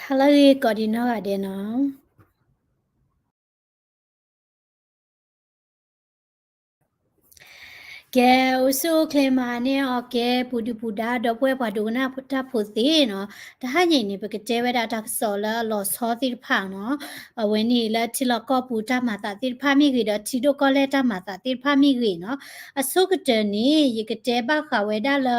ဟါလၢအဂ့ၤကိးဒံးနီၢ်ဂၤဒဲးနီၤ. ကဲ, အိၣ်ဆူၣ်အိၣ်ချ့မၤန့ၢ်အီၤကဲ ပူၤဒုၣ်ပူၤဒါ ဒီပုၢ်ဝဲၢ်ပှၤဒိကနၣ်တၢ်ဖိသ့ၣ်နီၤ. တဟါညါအံၤန့ၣ် ပကတဲဝဲဒၣ်တၢ်ကစီၣ်လၢအလီၤဆီသ့ၣ်တဖၣ်နီၤ. အဝဲန့ၣ်လၢထံလီၢ်ကီၢ်ပူၤတၢ်မၤသးသ့ၣ်တဖၣ်မ့ၢ်ဂ့ၤ ဒီးထံဒိၣ်ကီၢ်လဲၢ်တၢ်မၤသးသ့ၣ်တဖၣ်မ့ၢ်ဂ့ၤနီၤ. အဆိကတၢၢ်န့ၣ် ယကတဲဘၣ်ဃးဝဲဒၣ်လၢ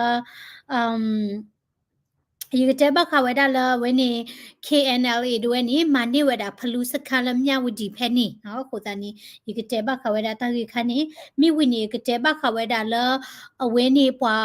ယကတဲဘၣ်ဃးဝဲဒၣ်လၢအဝဲန့ၣ် K N L A ဒၣ်ဝဲန့ၣ် မၤန့ၢ်ဝဲဒၣ်ဖလူစခါလၢမၠၣ်ဝတံၤဖဲန့ၣ်နီၤ. အဃိသတးန့ၣ် ယကတဲဘၣ်ဃးဝဲဒၣ်တၢ်ဂ့ၢ်ခါန့ၣ် မ့ၢ်ဝံၤန့ၣ် ယကတဲဘၣ်ဃးဝဲဒၣ်လၢ အဝဲန့ၣ်ပှၤ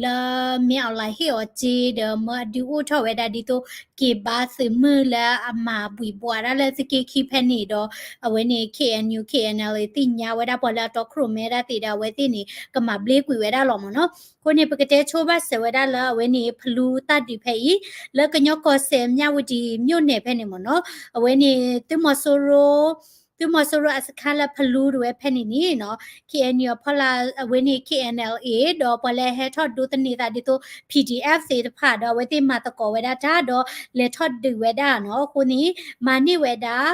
လၢမ့ၢ်အီၣ်လၢဟ့ၣ်အီၤစ့ဒီး မၢအဒုးအိၣ်ထီၣ်ဝဲဒၣ်ဒ်သိး က့ၤဘါသုးမုၢ်လၢအမၤဘှံးဘှီးဒၣ်လၢသုးက့ခံဖဲန့ၣ်ဒီး အဝဲန့ၣ် K N U K N L A သ့ၣ်ညါဝဲဒၣ်ပှၤလၢအတီခိၣ်ရိၣ်မဲဒၣ်သ့ၣ်ဒီး အဝဲသ့ၣ်န့ၣ် ကမၤဘျ့ကွံာ်ဝဲဒၣ်လီၤမ့ၢ်နီၤ. အဃိန့ၣ် ပကတဲဆိဘၣ်စၢၤဝဲဒၣ်လၢအဝဲန့ၣ် ဖလူတၢ်ဒုးဖဲအံၤ လၢကညီကီၢ်စဲၣ်မၠၣ်ဝတံၤ မြို့နယ် ဖဲန့ၣ်မ့ၢ်နီၤ. အဝဲန့ၣ် သုးမီၤစိရိၤ သုးမီၤစိရိၤအစခါလၢဖလူဒၣ်ဝဲဖဲန့ၣ်န့ၣ်နီၤ K N U အဖီလာ်အဝဲန့ၣ် K N L A ဒီးပှၤလၢဟဲထီၣ်ဒိးသန့ၤသးဒ်သိး P D F သ့ၣ်တဖၣ်ဒီး အဝဲသ့ၣ်မၤသကိးဝဲဒၣ်တၢ်ဒီး လဲၤထီၣ်ဒုးဝဲဒၣ်နီၤ. အဃိန့ၣ် မၤန့ၢ်ဝဲဒၣ်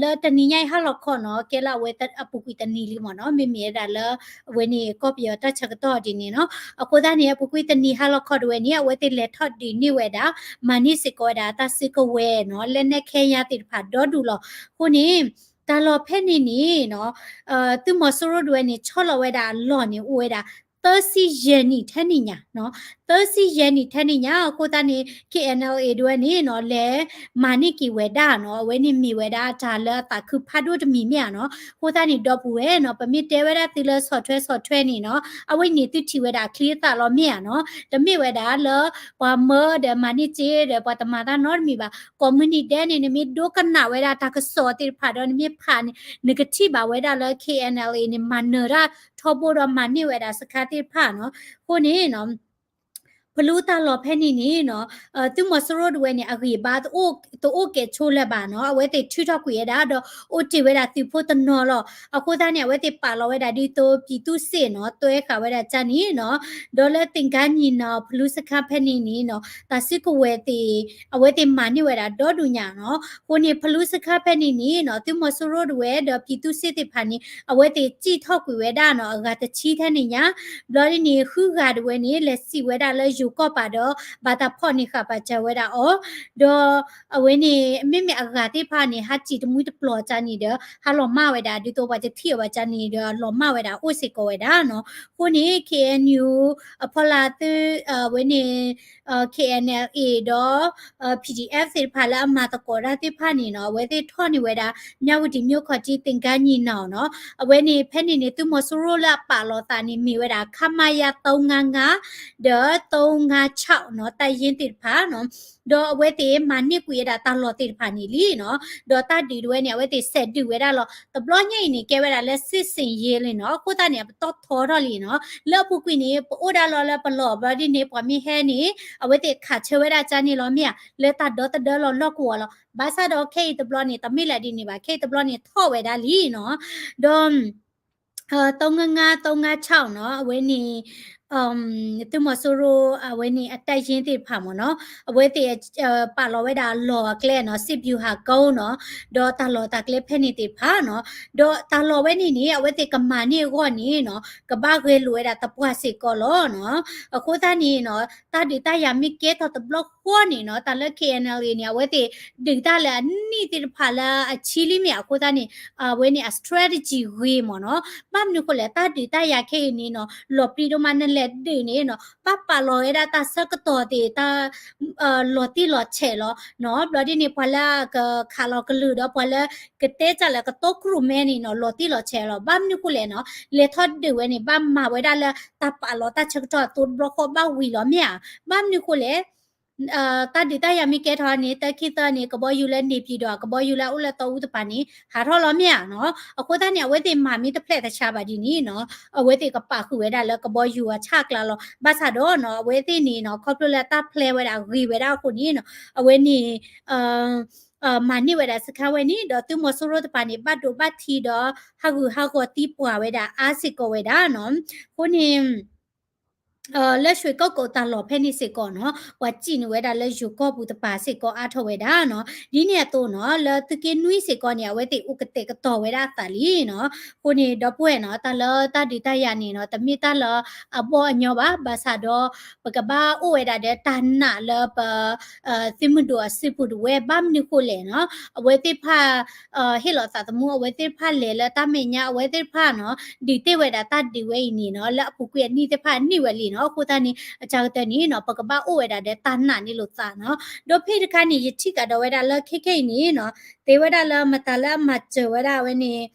လၢတနံၤညါအံၤဟါလီၤခီနီၤ ကဲလၢအဝဲအပူၤကွံာ်တနံၤလံမ့ၢ်နီၤ. မ့မ့ၢ်ဝဲဒၣ်လၢ အဝဲန့ၣ် ကီၢ်ပယီၤတၢ်ဆၢကတီၢ်ဒ်န့ၣ်နီၤ. အဃိသတးန့ၣ် အပူၤကွံာ်တနံၤဟါလီၤခီဒၣ်ဝဲန့ၣ် အဝဲသ့ၣ်လဲၤထီၣ်ဒုးန့ၢ်ဝဲဒၣ် မၤန့ၢ်စ့ၢ်ကီးဝဲဒၣ်တၢ်စုကဝဲၤနီၤ လက်နက်ခဲယမ်းသ့ၣ်တဖၣ်ဒီဒူၣ်လီၤ. အဃိန့ၣ် တၢ်လီၢ်ဖဲန့ၣ်န့ၣ်နီၤ သုးမီၤစိရိၤဒၣ်ဝဲန့ၣ် ဆီၣ်လီၤဝဲဒၣ်အလီၢ်န့ၣ် အိၣ်ဝဲဒၣ် သၢဆံယဲၢ်နံၣ်ထဲန့ၣ်ညါနီၤ. သၢဆံယဲၢ်နံၣ်ထဲန့ၣ်ညါ အဃိသတးန့ၣ် K N L A ဒၣ်ဝဲန့ၣ်နီၤ လဲၤမၤန့ၢ်က့ၤဝဲဒၣ်နီၤ. အဝဲန့ၣ်မ့ၢ်ဝဲဒၣ်တၢ်လၢအသးခုဖးဒိၣ်တမံၤမ့ၢ်ဧါနီၤ. အဃိသတးန့ၣ် ဒီပုၢ်ဝဲၢ်နီၤ ပမ့ၢ်တဲဝဲဒၣ်သုလၢဆီၣ်ထွဲဆီၣ်ထွဲန့ၣ်နီၤ အဝဲန့ၣ်သုထံၣ်ဝဲဒၣ်အချံအသၣ်လီၤမ့ၢ်ဧါနီၤ. တမ့ၢ်ဝဲဒၣ်လၢ ပှၤမၢဒီးမၤန့ၢ်စ့ဒီး ပှၤတမၤတၢ်နီတမံၤဘၣ်. ကိးမုၢ်နံၤဒဲးန့ၣ် နမ့ၢ်ဒိကနၣ်ဝဲဒၣ်တၢ်ကစီၣ်သ့ၣ်တဖၣ်ဒီး နမ့ၢ်ဖးန့ၣ် နကထံၣ်ဘၣ်ဝဲဒၣ်လၢ K N L A န့ၣ် မၤနၢၤတၢ်ထီဘိဒီးမၤန့ၢ်ဝဲဒၣ်စခါသ့ၣ်တဖၣ်နီၤ. အဃိန့ၣ်နီၤ ဖလူတၢ်လီၢ်ဖဲန့ၣ်န့ၣ်နီၤ သုးမီၤစိရိၤဒၣ်ဝဲန့ၣ် အဂံၢ်အဘါ တအိၣ်ကဲၣ်ဆိးလၢၤဘၣ်နီၤ. အဝဲသ့ၣ်ထုးထီၣ်ကွံာ်ဝဲဒၣ်ဒီး အိၣ်တ့ၢ်ဝဲဒၣ်သုးဖိတနီၤလီၤ. အဃိသတးန့ၣ် အဝဲသ့ၣ်ပာ်လီၤဝဲဒၣ်ဒ်သိး ပြည်သူ့စစ်နီၤ တွဲဃာ်ဝဲဒၣ်ကၢ်န့ၣ်နီၤ. ဒီးလၢသင်္ဃန်းညီနောင် ဖလူစခါဖဲန့ၣ်န့ၣ်နီၤ တၢ်စုကဝဲၤသ့ၣ် အဝဲသ့ၣ်မၤန့ၢ်ဝဲဒၣ်ဒီဒူၣ်ညါနီၤ. အဃိန့ၣ် ဖလူစခါဖဲန့ၣ်န့ၣ်နီၤ သုးမီၤစိရိၤဒၣ်ဝဲဒီး ပြည်သူ့စစ်သ့ၣ်တဖၣ်န့ၣ် အဝဲသ့ၣ်စံၣ်ထီၣ်ကွံာ်ဝဲဒၣ်နီၤ အဂၤတဆံထဲန့ၣ်ညါ. ဘျီဒ်န့ၣ် ဃုဂၤဒၣ်ဝဲန့ၣ် လဲၤစံၣ်ဝဲဒၣ်လၢယိၤကီၢ်ပၤဒီး ဘၣ်တၢ်ဖီၣ်န့ၢ်ဃာ်ပာ်စၢၤဝဲဒၣ်အီၤ ဒီးအဝဲန့ၣ် မ့မ့ၢ်အဂၤသ့ၣ်တဖၣ်န့ၣ် ဟးစံၣ်တမှံတပျီၤကၢ်န့ၣ်ဒီး ဟးလီၤမၢ်ဝဲဒၣ် ဒ်သိးပှၤတထံၣ်အီၤဘၣ်ကၢ်န့ၣ်ဒီး လီၤမၢ်ဝဲဒၣ်အိၣ်စ့ၢ်ကီးဝဲဒၣ်နီၤ. အဃိန့ၣ် K N U အဖီလာ်သု အဝဲန့ၣ် K N L A ဒီး P D F သ့ၣ်တဖၣ်လၢအမၤသကိးတၢ်သ့ၣ်တဖၣ်န့ၣ်နီၤ အဝဲသ့ၣ်ထီၣ်န့ၢ်ဝဲဒၣ် မြဝတီမြို့ ခီၣ်ထံး သင်္ဃန်းညီနောင်နီၤ. အဝဲန့ၣ် ဖဲန့ၣ်န့ၣ် သုးမီၤစိရိၤလၢအပာ်လီၤသးန့ၣ် မ့ၢ်ဝဲဒၣ် ခမရ သုံးငါးငါး ဒီး သုံးငါးခြောက်နီၤ တပ်ရင်းသ့ၣ်တဖၣ်နီၤ. ဒီးအဝဲသ့ၣ်မၤန့ၢ်ကွံာ်ဝဲဒၣ်တၢ်လီၢ်သ့ၣ်တဖၣ်န့ၣ်လံနီၤ. ဒီးတၢ်ဒုးဒၣ်ဝဲန့ၣ် အဝဲသ့ၣ်စဲးဒုးဝဲဒၣ်လီၤ. တဘျီညါအံၤန့ၣ် ကဲဝဲဒၣ်လၢ စစ်ဆင်ရေး လံနီၤ. အဃိသတးန့ၣ် အပတီၢ်ထီထီၣ်လံနီၤ. လၢအပူၤကွံာ်န့ၣ် ပအိၣ်ဒၣ်လီၤလၢပလီၢ်ဘျီဒ်န့ၣ် ပှၤမ့ၢ်ဟဲန့ၣ် အဝဲသ့ၣ်ခးဆၢဝဲဒၣ်ကၢ်န့ၣ်လီၤမ့ၢ်ဧါ. လၢတၢ်ဒီသဒၢလီၤလီၢ်ကဝီၤလီၤ. ဘၣ်ဆၣ်ဒီးခဲအံၤတဘျီန့ၣ် တမ့ၢ်လၢဒ်န့ၣ်ဘၣ်. ခဲအံၤတဘျီန့ၣ်ထီၣ်ဝဲဒၣ်လံနီၤ. ဒီး သုံးငါးငါး သုံးငါးခြောက်နီၤ အဝဲန့ၣ် သုးမီၤစိရိၤ အဝဲန့ၣ်အတပ်ရင်းသ့ၣ်တဖၣ်မ့ၢ်နီၤ အဝဲသ့ၣ် ပာ်လီၤဝဲဒၣ်အလီၢ်အကျဲနီၤ စစ်ဗျူဟာကုန်းနီၤ ဒီးတၢ်လီၢ်တၢ်ကျဲဖဲန့ၣ်သ့ၣ်တဖၣ်နီၤ ဒီးတၢ်လီၢ်ဝဲန့ၣ်န့ၣ် အဝဲသ့ၣ်ကမၤန့ၢ်အဂီၢ်န့ၣ်နီၤ ကဘၣ်ဂဲၤလိာ်ဝဲဒၣ်သပှၢ်စ့ၢ်ကီးလီၤနီၤ အဃိသတးန့ၣ်နီၤ တၢ်ဒုးတၢ်ယၤမ့ၢ်ကဲထီၣ်တဘျီဃီန့ၣ်နီၤ တၢ်လၢ K N L A န့ၣ် အဝဲသ့ၣ်ဒုးတၢ်လၢအနံၣ်သ့ၣ်တဖၣ်လၢအဆံလံမ့ၢ် အဃိသတးန့ၣ် အဝဲန့ၣ်အ strategy ဂ့ၤမ့ၢ်နီၤ ဘၣ်မနုၤဃိလဲၣ် တၢ်ဒုးတၢ်ယၤခဲအံၤန့ၣ်နီၤ လီၤပျံၤဒိၣ်မး နလဲၤဒုးန့ၣ်နီၤ ဘၣ်ပာ်လီၤဝဲဒၣ်တၢ်ဆၢကတီၢ်သ့ၣ် တၢ် လီၤတံၢ်လီၤဆဲးလီၤနီၤ ဘျီဒ်န့ၣ် ပှၤလၢကခးလီၤကလုၢ်ဒီး ပှၤလၢကတဲတၢ်လၢကတီခိၣ်ရိၣ်မဲန့ၣ်နီၤ လီၤတံၢ်လီၤဆဲးလီၤ ဘၣ်မနုၤဃိလဲၣ်နီၤ လဲၤထီၣ်ဒုးဝဲန့ၣ် ဘၣ်မၤဝဲဒၣ်လၢတၢ်ပာ်လီၤတၢ်ဆၢကတီၢ်အသိးတဘျီဃီဘၣ်ဝံၤလီၤမ့ၢ်ဧါ ဘၣ်မနုၤဃိလဲၣ် တၢ်ဒုးတၢ်ယၤမ့ၢ်ကဲထီၣ်န့ၣ် သၢခံသၢန့ၣ် ကဘီယူၤလၢန့ၣ်ပၠံၣ်ဒီး ကဘီယူၤလၢအအိၣ်လၢတီအူတပၤန့ၣ် ဟးထီၣ်လီၤမ့ၢ်ဧါနီၤ. အဃိသတးန့ၣ် အဝဲသ့ၣ်မၤမ့ၢ်တဖျဲၣ်တဆါဘၣ်ဒ်န့ၣ်နီၤ အဝဲသ့ၣ်ကပာ်ဃုာ်ဝဲဒၣ်လၢကဘီယူၤအဆၣ်အကျါလီၤ. ဘၣ်ဆၣ်ဒီးနီၤ အဝဲသ့ၣ်န့ၣ်နီၤ ခီဖျိလၢတၢ်ဖျဲဝဲဒၣ်ဂ့ၤဝဲဒၣ်အဃိန့ၣ်နီၤ အဝဲန့ၣ် မၤန့ၢ်ဝဲဒၣ်စခါဝဲန့ၣ် ဒီးသုးမီၤစိရိၤတပၤန့ၣ် ဘၣ်ဒိဘၣ်ထံးဒီး ဟးဂူာ်ဟးဂီၤသံပှၢ်ဝဲဒၣ်အါစ့ၢ်ကီးဝဲဒၣ်နီၤ. အဃိန့ၣ် လၢ ရွှေကုက္ကို တၢ်လီၢ်ဖဲန့ၣ်စ့ၢ်ကီးနီၤ ပှၤစံၣ်န့ၢ်ဝဲဒၣ်လၢယိၤကီၢ်ပူၤတပၤစ့ၢ်ကီးအါထီၣ်ဝဲဒၣ်နီၤ. ဒ်န့ၣ်အသိးနီၤ လၢသုးက့နွံစ့ၢ်ကီးန့ၣ် အဝဲသ့ၣ်အိၣ်ကတဲာ်ကတီၤဝဲဒၣ်အသးလံနီၤ. အဃိန့ၣ် ဒီပုၢ်ဝဲၢ်နီၤ တၢ်လၢတၢ်ဒုးတၢ်ယၤန့ၣ်နီၤ တမ့ၢ်တၢ်လၢအဘီၣ်အညီဘၣ်. ဘၣ်ဆၣ်ဒီး ပကဘၣ်အိၣ်ဝဲဒၣ်ဒီးတၢ်နာ်လၢပ သုးမုၢ်ဒိၣ်အစုပူၤတဝဲ ဘၣ်မနုၤဃိလဲၣ်နီၤ အဝဲသ့ၣ်တဖၣ် ဟ့ၣ်လီၤသးသမူ အဝဲသ့ၣ်တဖၣ်လဲၤလၢတၢ်မဲာ်ညါ အဝဲသ့ၣ်တဖၣ်နီၤ ဒုးတ့ၢ်ဝဲဒၣ်တၢ်ဒုးဝဲအံၤန့ၣ်နီၤ လၢအပူၤကွံာ်အနံၣ်သ့ၣ်တဖၣ်န့ၢ်ဝဲလံနီၤ. အဃိသတးန့ၣ် အကတၢၢ်န့ၣ်နီၤ ပကဘၣ်အိၣ်ဝဲဒၣ်ဒီးတၢ်နာ်န့ၣ်လိာ်သးနီၤ. ဒီးဖဲတခါန့ၣ် ယထံၣ်ကဒီးဝဲဒၣ်လၢခဲခဲအံၤန့ၣ်နီၤ တဲဝဲဒၣ်လၢမတၤလၢအမၤစၢၤဝဲဒၣ်အဝဲန့ၣ်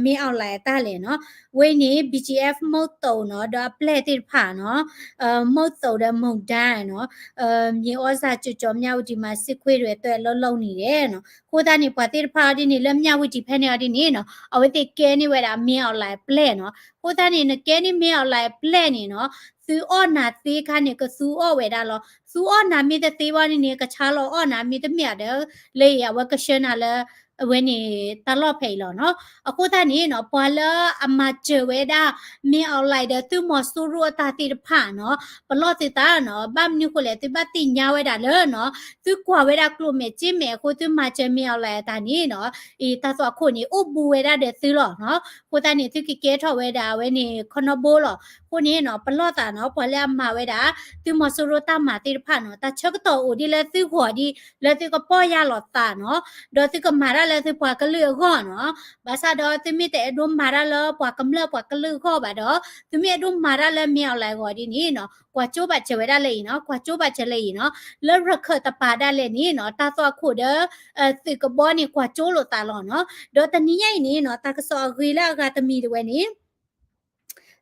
မင်းအောင်လှိုင် အတၢ်လဲၣ်နီၤ. ဝဲအံၤန့ၣ် BGF မုတ်သုန်နီၤ ဒီးအပျဲၢ်သ့ၣ်တဖၣ်နီၤ မုတ်သုန်ဒီးမုန်တိုင်းနီၤ မြေဩဇာကျော်ကျော် မြဝတီမှာ စစ်ခွေးတွေအတွက် အလုပ်လုပ်နေတယ်နီၤ. အဃိသတးန့ၣ် ပှၤသ့ၣ်တဖၣ်အီၤဒ်န့ၣ် လၢ မြဝတီ ဖဲန့ၣ်အီၤဒ်န့ၣ်နီၤ အဝဲသ့ၣ်ကဲန့ၢ်ဝဲဒၣ် မင်းအောင်လှိုင် အပျဲၢ်နီၤ. အဃိသတးန့ၣ် နကဲန့ၢ် မင်းအောင်လှိုင် အပျဲၢ်န့ၣ်နီၤ သုအီၣ်နၤသ့ခါန့ၣ် ကသူအီၣ်ဝဲဒၣ်လီၤ. သူအီၣ်နၤမ့ၢ်တသ့ဘၣ်န့ၣ်န့ၣ် ကဆါလီၤအီၣ်နၤမ့ၢ်တမ့ၢ်ဒီး လၢအံၤ အဝဲကဆှၢနၤလၢ အဝဲန့ၣ် တၢ်လီၢ်ဖဲအံၤလီၤနီၤ. အဃိသတးန့ၣ်နီၤ ပှၤလၢအမၤစၢၤဝဲဒၣ် မင်းအောင်လှိုင် ဒီးသုးမီၤစိရိၤအတၢ်သ့ၣ်တဖၣ်နီၤ ပလီၢ်သုသးနီၤ ဘၣ်မနုၤဃိလဲၣ် သုဘၣ်သ့ၣ်ညါဝဲဒၣ်လၢနီၤ သုကွၢ်ဝဲဒၣ်ကျိၣ်မဲာ်စ့မဲာ်အဃိ သုမၤစၢၤ မင်းအောင်လှိုင် အတၢ်န့ၣ်နီၤ အံၤတၢ်သွၣ်ခိၣ်န့ၣ် အိၣ်ဘူးဝဲဒၣ်ဒီးသုလီၤနီၤ. အဃိသတးန့ၣ် သုကကဲထီၣ်ဝဲဒၣ်အဝဲန့ၣ် ခီနီဘိလီၤ. အဃိန့ၣ်နီၤ ပလီၢ်သးနီၤ ပှၤလၢအမၤဝဲဒၣ် သုးမီၤစိရိၤတၢ်မၤသ့ၣ်တဖၣ်နီၤ တၢ်ဆၢကတီၢ်အိၣ်ဒ်လၢသုဂီၢ်ဒ် လၢသုကပီၢ်ယၢ်လီၤသးနီၤ ဒီးသုကမၤတၢ်လၢသုပှၤကလုာ်အဂီၢ်နီၤ. ဘၣ်ဆၣ်ဒီးသုမ့ၢ်တအဲၣ်ဒိးမၤတၢ်လၢပှၤကမျၢၢ်ပှၤကလုာ်အဂီၢ်ဘၣ်ဒီး သုမ့ၢ်အဲၣ်ဒိးမၤတၢ်လၢ မင်းအောင်လှိုင် အဂီၢ်ဒ်န့ၣ်နီၤ ကွၢ်ကၠိဘၣ်စၢၤဝဲဒၣ်လၢအံၤနီၤ ကွၢ်ကၠိဘၣ်စၢၤလၢအံၤနီၤ လၢရခၢၣ်တပၤဒၣ်လဲာ်န့ၣ်နီၤ တၢ်သွၣ်ခိၣ်ဒီး သုးကဘီန့ၣ် ကွၢ်ကၠိလိာ်သးလီၤနီၤ. ဒီးတနံၤညါအံၤန့ၣ်နီၤ တၢ်ကစီၣ်အဂ့ၤလၢအဂၤတမံၤတဝဲန့ၣ်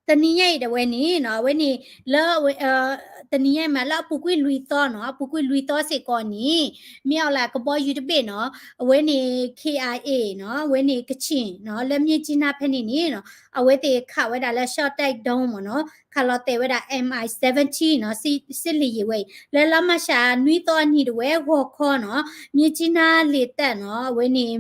တနံၤညါအံၤတဝဲန့ၣ်နီၤ အဝဲန့ၣ် လၢ တနံၤညါအံၤမး လၢအပူၤကွံာ်လွံၢ်သီနီၤ အပူၤကွံာ်လွံၢ်သီစ့ၢ်ကီးန့ၣ် မ့ၢ်အီၤလၢကဘီယူၤတဘ့ၣ်နီၤ အဝဲန့ၣ် K I A နီၤ အဝဲန့ၣ်ကချ့ၣ်နီၤ လၢမြစ်ကြီးနား ဖဲန့ၣ်န့ၣ်နီၤ အဝဲသ့ၣ်ခးဝဲဒၣ်လၢ ရှော့တိုက်ဒုံး မ့ၢ်နီၤ ခးလီၤတဲာ်ဝဲဒၣ် M I seventeen နီၤ စစ်လေယာဉ်ဝဲအံၤ လၢလါမၤရှးနွံသီအနံၤတဝဲ ဂီၤခီနီၤ မြစ်ကြီးနား လေတပ် နီၤ အဝဲန့ၣ်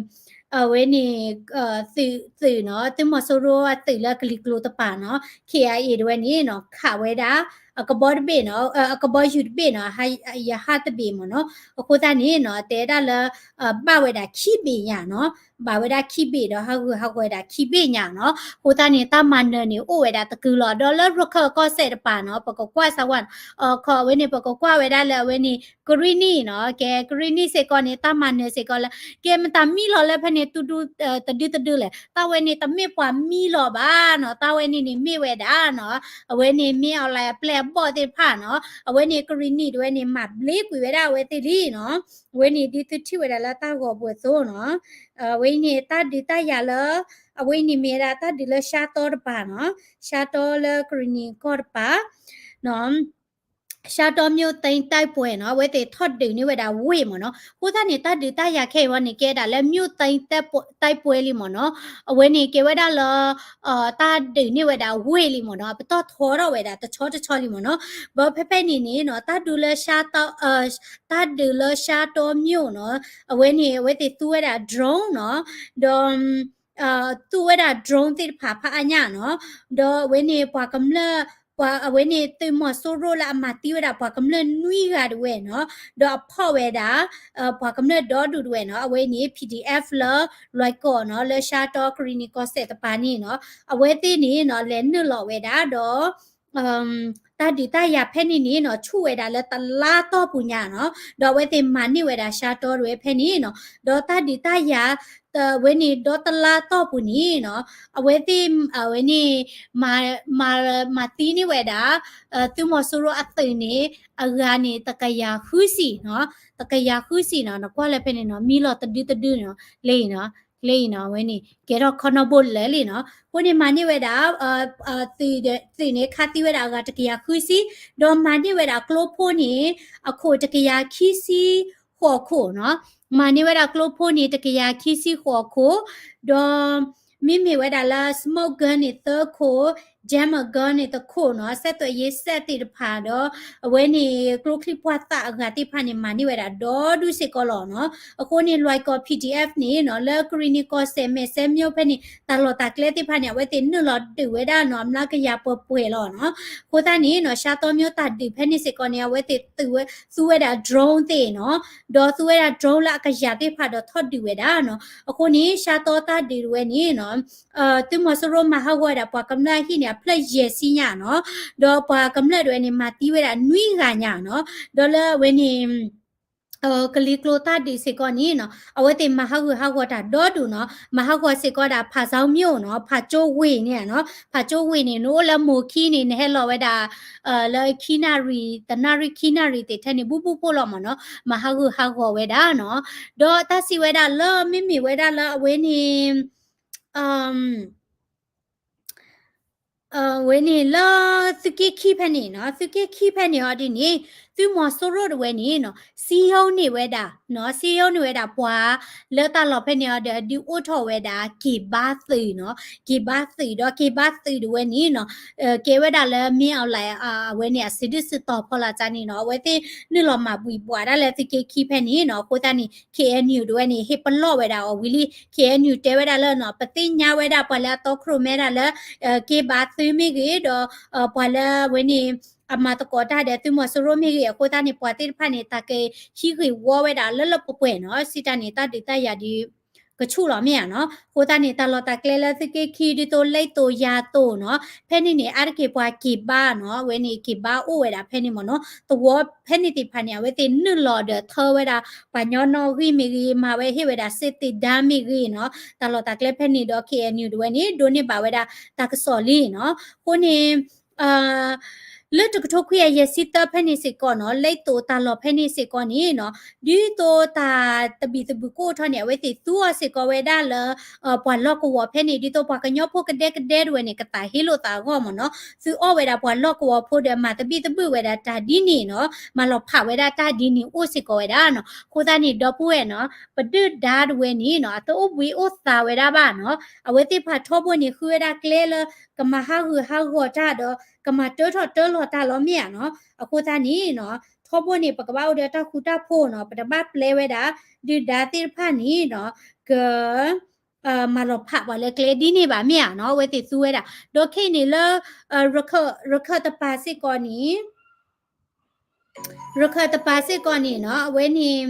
အဝဲန့ၣ် သုး သုးနီၤ သုးမီၤစိရိၤအသုးလၢကလံၤကျိၤတပၤနီၤ K I A တဝဲန့ၣ်နီၤ ခးဝဲဒၣ် အကဘီတဘ့ၣ်နီၤ အကဘီယူၤတဘ့ၣ်နီၤ ရဟတ်တဘ့ၣ် မ့ၢ်နီၤ အဃိသတးန့ၣ်နီၤ တဲဒၣ်လၢ ဘၣ်ဝဲဒၣ်ခံဘ့ၣ်ညါနီၤ ဘၣ်ဝဲဒၣ်ခံဘ့ၣ်ဒီး ဟးဂူာ်ဟးဂီၤဝဲဒၣ်ခံဘ့ၣ်ညါနီၤ အဃိသတးန့ၣ် တၢ်မၤနၢၤန့ၣ် အိၣ်ဝဲဒၣ်တကုာ်လီၤ ဒီးလၢရခၢၣ်ကီၢ်စဲၣ်တပၤနီၤ ပကကွၢ်စၢ်ဝဲ အခီ အဝဲန့ၣ် ပကကွၢ်ဝဲဒၣ်လၢအဝဲန့ၣ် ကရံၣ်နံၣ်နီၤ ကဲ ကရံၣ်နံၣ်စ့ၢ်ကီးန့ၣ် တၢ်မၤနၢၤစ့ၢ်ကီးလၢ ကဲမတၤမံလီၤလၢဖဲန့ၣ် တဒုတဒုလဲၣ် တၢ်ဝဲန့ၣ် တမ့ၢ်ပှၤမံလီၤဘၣ်နီၤ တၢ်ဝဲန့ၣ်န့ၣ်မ့ၢ်ဝဲဒၣ်နီၤ အဝဲန့ၣ် မ့ၢ်အီၤလၢအပျဲၢ်အဘီၣ်သ့ၣ်တဖၣ်နီၤ အဝဲန့ၣ် ကရံၣ်နံၣ်တဝဲန့ၣ် မၤဘျ့ကွံာ်ဝဲဒၣ်အဝဲသ့ၣ်လံနီၤ အဝဲန့ၣ် ဒ်သုထံၣ်ဝဲဒၣ်လၢတၢ်ဂီၤပူၤအသိးနီၤ အဝဲအံၤန့ၣ် တၢ်ဒုးတၢ်ယၤလၢ အဝဲအံၤန့ၣ်မ့ၢ်ဝဲဒၣ်တၢ်ဒုးလၢ ရှမ်းတော တပၤနီၤ ရှမ်းတော လၢကရံၣ်နံၣ်ကီၢ်တပၤနီၤ ရှမ်းတောမြို့သိမ်းတိုက်ပွဲနီၤ အဝဲသ့ၣ်ထီၣ်ဒုးန့ၢ်ဝဲဒၣ်ဝ့ၢ်မ့ၢ်နီၤ အဃိသတးန့ၣ် တၢ်ဒုးတၢ်ယၤခဲအံၤဝဲန့ၣ် ကဲဒၣ်လၢ မြို့သိမ်းတိုက်ပွဲ လံမ့ၢ်နီၤ အဝဲန့ၣ်ကဲဝဲဒၣ်လၢ တၢ်ဒုးန့ၢ်ဝဲဒၣ်ဝ့ၢ်လံမ့ၢ်နီၤ ပတီၢ်ထီထီၣ်ဝဲဒၣ်တဆီတဆီလံမ့ၢ်နီၤ ဘၣ်ဖဲဖဲန့ၣ်န့ၣ်နီၤ တၢ်ဒုးလၢ ရှမ်းတော တၢ်ဒုးလၢ ရှမ်းတောမြို့ နီၤ အဝဲန့ၣ် အဝဲသ့ၣ်သူဝဲဒၣ် drone နီၤ ဒီး သူဝဲဒၣ် drone သ့ၣ်တဖၣ်ဖးအါညၣ်နီၤ ဒီးအဝဲန့ၣ် ပှၤကမျၢၢ် ပှၤအဝဲန့ၣ် သုးမီၤစိရိၤလၢအမၤသံဝဲဒၣ်ပှၤကမျၢၢ်နွံဂၤတဝဲနီၤ ဒီးအဖီၣ်ဝဲဒၣ် ပှၤကမျၢၢ်ဒီဒူၣ်တဝဲနီၤ အဝဲန့ၣ် P D F လၢ လွိုင်ကော် နီၤ လၢ ရှမ်းတော ကရံၣ်နံၣ်ကီၢ်စဲၣ်တပၤန့ၣ်နီၤ အဝဲသ့ၣ်န့ၣ်နီၤ လဲၤနုာ်လီၤဝဲဒၣ်ဒီး တၢ်ဒုးတၢ်ယၤဖဲန့ၣ်န့ၣ်နီၤ ဆူၣ်ဝဲဒၣ်လၢတလါတီၢ်ပူၤညါနီၤ ဒီးအဝဲသ့ၣ်မၤန့ၢ်ဝဲဒၣ် ရှမ်းတော တဝဲဖဲန့ၣ်နီၤ ဒီးတၢ်ဒုးတၢ်ယၤ ဝဲန့ၣ် ဒီတလါတီၢ်ပူၤန့ၣ်နီၤ အဝဲသ့ၣ် အဝဲန့ၣ် မၤ မၤ မၤသံန့ၢ်ဝဲဒၣ် သုးမီၤစိရိၤအသုးန့ၣ် အဂၤန့ၣ် တကယၤဃုဆံနီၤ တကယၤဃုဆံနီၤ နကွၢ်လၢဖဲန့ၣ်နီၤ မံလီၤတဒုတဒုနီၤ လၢအံၤနီၤ လၢအံၤနီၤ အဝဲန့ၣ် ကဲထီၣ်ခီနီဘိလၢာ်လံနီၤ အဃိန့ၣ်မၤန့ၢ်ဝဲဒၣ် သုး သုးန့ၣ် ခးသံဝဲဒၣ်အဂၤတကယၤဃုဆံ ဒီးမၤန့ၢ်ဝဲဒၣ်ကျိဖိန့ၣ် အခိၣ်တကယၤခံဆံဃိးခိၣ်နီၤ မၤန့ၢ်ဝဲဒၣ်ကျိဖိန့ၣ် တကယၤခံဆံဃိးခိၣ် ဒီး မ့မ့ၢ်ဝဲဒၣ်လၢ smoke gun န့ၣ် သၢခိၣ် Jam a Girl န့ၣ်တခိၣ်နီၤ ဆက်သွယ်ရေးစက်သ့ၣ်တဖၣ်ဒီး အဝဲန့ၣ် ကျိချံမျိာ်သၣ်အဂၤသ့ၣ်တဖၣ်န့ၣ် မၤန့ၢ်ဝဲဒၣ်ဒီဒူၣ်စ့ၢ်ကီးလီၤနီၤ. အဃိန့ၣ် လွဲၢ်ကီၢ် P D F န့ၣ်နီၤ လၢကရံၣ်နံၣ်ကီၢ်စဲၣ် မဲၢ်စဲးမျိးဖဲန့ၣ် တၢ်လီၢ်တၢ်ကျဲသ့ၣ်တဖၣ်န့ၣ် အဝဲသ့ၣ်နုာ်လီၤဒုးဝဲဒၣ်နီၤ အမျးကယၤပှဲၤပှဲၤလီၤနီၤ. အဃိသတးန့ၣ်နီၤ ရှါတီမျိးတၢ်ဒုးဖဲန့ၣ်စ့ၢ်ကီးန့ၣ် အဝဲသ့ၣ်သူဝဲ သူဝဲဒၣ် drone သ့ၣ်နီၤ ဒီးသူဝဲဒၣ် drone လၢအကယၤသ့ၣ်တဖၣ်ဒီးထီၣ်ဒုးဝဲဒၣ်နီၤ. အဃိန့ၣ် ရှါတီတၢ်ဒုးတဝဲန့ၣ်နီၤ သုးမီၤစိရိၤမၤဟးဂီၤဝဲဒၣ်ပှၤကမျၢၢ်အဟံၣ်န့ၣ် အဖျၢၣ်ယဲၢ်ဆံညါနီၤ, ဒီးပှၤကမျၢၢ်တဝဲန့ၣ် မၤသံဝဲဒၣ်နွံဂၤညါနီၤ, ဒီးလၢအဝဲန့ၣ် ကလံၤကျိၤတၢ်ဒုးစ့ၢ်ကီးန့ၣ်နီၤ အဝဲသ့ၣ်မၤဟးဂူာ်ဟးဂီၤတၢ်ဒီဒူၣ်နီၤ, မၤဟးဂီၤစ့ၢ်ကီးဒၣ် ဖးဇီၤမျိးနီၤ, ဖးကၠိဝ့ၢ်န့ၣ်နီၤ, ဖးကၠိဝ့ၢ်န့ၣ် နအိၣ်လၢမိၢ်ခံန့ၣ် နဟဲလီၤဝဲဒၣ် လၢခံနၣ်ရံၣ် တနၣ်ရံၣ်ခံနၣ်ရံၣ်သ့ၣ်ထဲန့ၣ် ဘူၣ်ဘူၣ်ဖိလီၤမ့ၢ်နီၤ, မၤဟးဂူာ်ဟးဂီၤဝဲဒၣ်နီၤ, ဒီးတၢ်စံးဝဲဒၣ်လၢမ့မ့ၢ်ဝဲဒၣ်လၢအဝဲန့ၣ် ဝဲန့ၣ်လၢသုးက့ခံဖဲန့ၣ်နီၤ, သုးက့ခံဖဲန့ၣ်အီၤဒ်န့ၣ် သုးမီၤစိရိၤတဝဲန့ၣ်နီၤ စံယိၣ်န့ၢ်ဝဲဒၣ်နီၤ, စံယိၣ်န့ၢ်ဝဲဒၣ်ပှၤလၢတၢ်လီၢ်ဖဲန့ၣ်အီၤဒီး ဒုးအိၣ်ထီၣ်ဝဲဒၣ် က့ၤဘါသုးနီၤ, က့ၤဘါသုးဒီး က့ၤဘါသုးတဝဲန့ၣ်နီၤ ကဲဝဲဒၣ်လၢ မင်းအောင်လှိုင် အဝဲန့ၣ်အစုဒုၣ်စုတီၤဖီလာ်ကန့ၣ်နီၤ, အဝဲသ့ၣ်နုာ်လီၤမၤဘှံးဘှီးဒၣ်လၢသုးက့ခံဖဲန့ၣ်နီၤ, အဃိသတးန့ၣ် K N U တဝဲန့ၣ် ဟ့ၣ်ပလီၢ်ဝဲဒၣ်အီၤဝံၤလံ, K N U တဲဝဲဒၣ်လၢနီၤ ပသ့ၣ်ညါဝဲဒၣ်ပှၤလၢအတီခိၣ်ရိၣ်မဲဒၣ်လၢ က့ၤဘါသုးမ့ၢ်ဂ့ၤဒီး ပှၤလၢအဝဲန့ၣ် အမၤသကိးတၢ်ဒီးသုးမီၤစိရိၤမ့ၢ်ဂ့ၤ, အဃိသတးန့ၣ် ပှၤသ့ၣ်တဖၣ်န့ၣ် တၢ်ကဟံးဂ့ၢ်ဝီဝဲဒၣ်လၢလၢပှဲၤပှဲၤနီၤ, စံးတၢ်န့ၣ် တၢ်ဒုးတၢ်ယၤဒုး ကဆူၣ်လီၤမ့ၢ်ဧါနီၤ, အဃိသတးန့ၣ် တၢ်လီၢ်တၢ်ကျဲလၢသုးက့ခံဒ်သိး လ့သိးယၤသိးနီၤ, ဖဲန့ၣ်န့ၣ် အါတက့ၢ်ပှၤက့ၤဘါနီၤ, အဝဲန့ၣ်က့ၤဘါအိၣ်ဝဲဒၣ်ဖဲန့ၣ်မ့ၢ်နီၤ, သဝီဖဲန့ၣ်သ့ၣ်တဖၣ်န့ၣ် အဝဲသ့ၣ်နုာ်လီၤဒီးထၢဝဲဒၣ် ပှၤညီနီၣ်ဂံၢ်မ့ၢ်ဂ့ၤ, မၤဝဲဟ့ၣ်ဝဲဒၣ် စစ်သင်တန်း မ့ၢ်ဂ့ၤနီၤ, တၢ်လီၢ်တၢ်ကျဲဖဲန့ၣ်ဒီး K N U တဝဲန့ၣ် ဒိးန့ၢ်ဘၣ်ဝဲဒၣ်တၢ်ကစီၣ်လံနီၤ, အဃိန့ၣ် လၢတကထိခွံကယၤယဲၢ်ဆံသၢဖဲန့ၣ်စ့ၢ်ကီးနီၤ, လ့သိးတၢ်လီၢ်ဖဲန့ၣ်စ့ၢ်ကီးန့ၣ်နီၤ, ဒ်သိးတၢ်သဘံၣ်သဘုၣ်ကအိၣ်ထီၣ်န့ၣ် အဝဲသ့ၣ်သူအီၤစ့ၢ်ကီးဝဲဒၣ်လၢ ပှၤလီၢ်ကဝီၤဖဲန့ၣ် ဒ်သိးပှၤကညီဖိကဒဲကဒဲတဝဲန့ၣ် ကသးဟ့လိာ်သးအဂီၢ်မ့ၢ်နီၤ, သူအီၣ်ဝဲဒၣ်ပှၤလီၢ်ကဝီၤဖိဒီးမၤသဘံၣ်သဘုၣ်ဝဲဒၣ်တၢ်ဒ်န့ၣ်နီၤ, မၤလီၤဖးဝဲဒၣ်တၢ်ဒ်န့ၣ်အိၣ်စ့ၢ်ကီးဝဲဒၣ်နီၤ, အဃိသတးန့ၣ် ဒီပုၢ်ဝဲၢ်နီၤ, ပဒုၣ်ဒါတဝဲန့ၣ်နီၤ အတအိၣ်ဘှံးအိၣ်သါဝဲဒၣ်ဘၣ်နီၤ, အဝဲသ့ၣ်တဖၣ်ထီဘိန့ၣ် ဃုဝဲဒၣ်ကျဲလၢ ကမၤဟးဂူာ်ဟးဂီၤတၢ်ဒီး ကမၤတၢထီၣ်တၢလီၤတၢ်လီၤမ့ၢ်ဧါနီၤ, အဃိသတးန့ၣ်နီၤ, ထီဘိန့ၣ် ပကဘၣ်အိၣ်ဒီးတၢ်ဃူတၢ်ဖိးနီၤ, ပတဘၣ်ပျဲဝဲဒၣ် ဒုၣ်ဒါသ့ၣ်တဖၣ်န့ၣ်နီၤ, က မၤလီၤဖးပှၤလၢကျဲဒ်န့ၣ်ဘၣ်မ့ၢ်ဧါနီၤ, အဝဲသ့ၣ်သူဝဲဒၣ်, ဒီးခဲအံၤန့ၣ်လၢ ရခၢၣ်တပၤစ့ၢ်ကီးန့ၣ် ရခၢၣ်တပၤစ့ၢ်ကီးန့ၣ်နီၤ, အဝဲန့ၣ်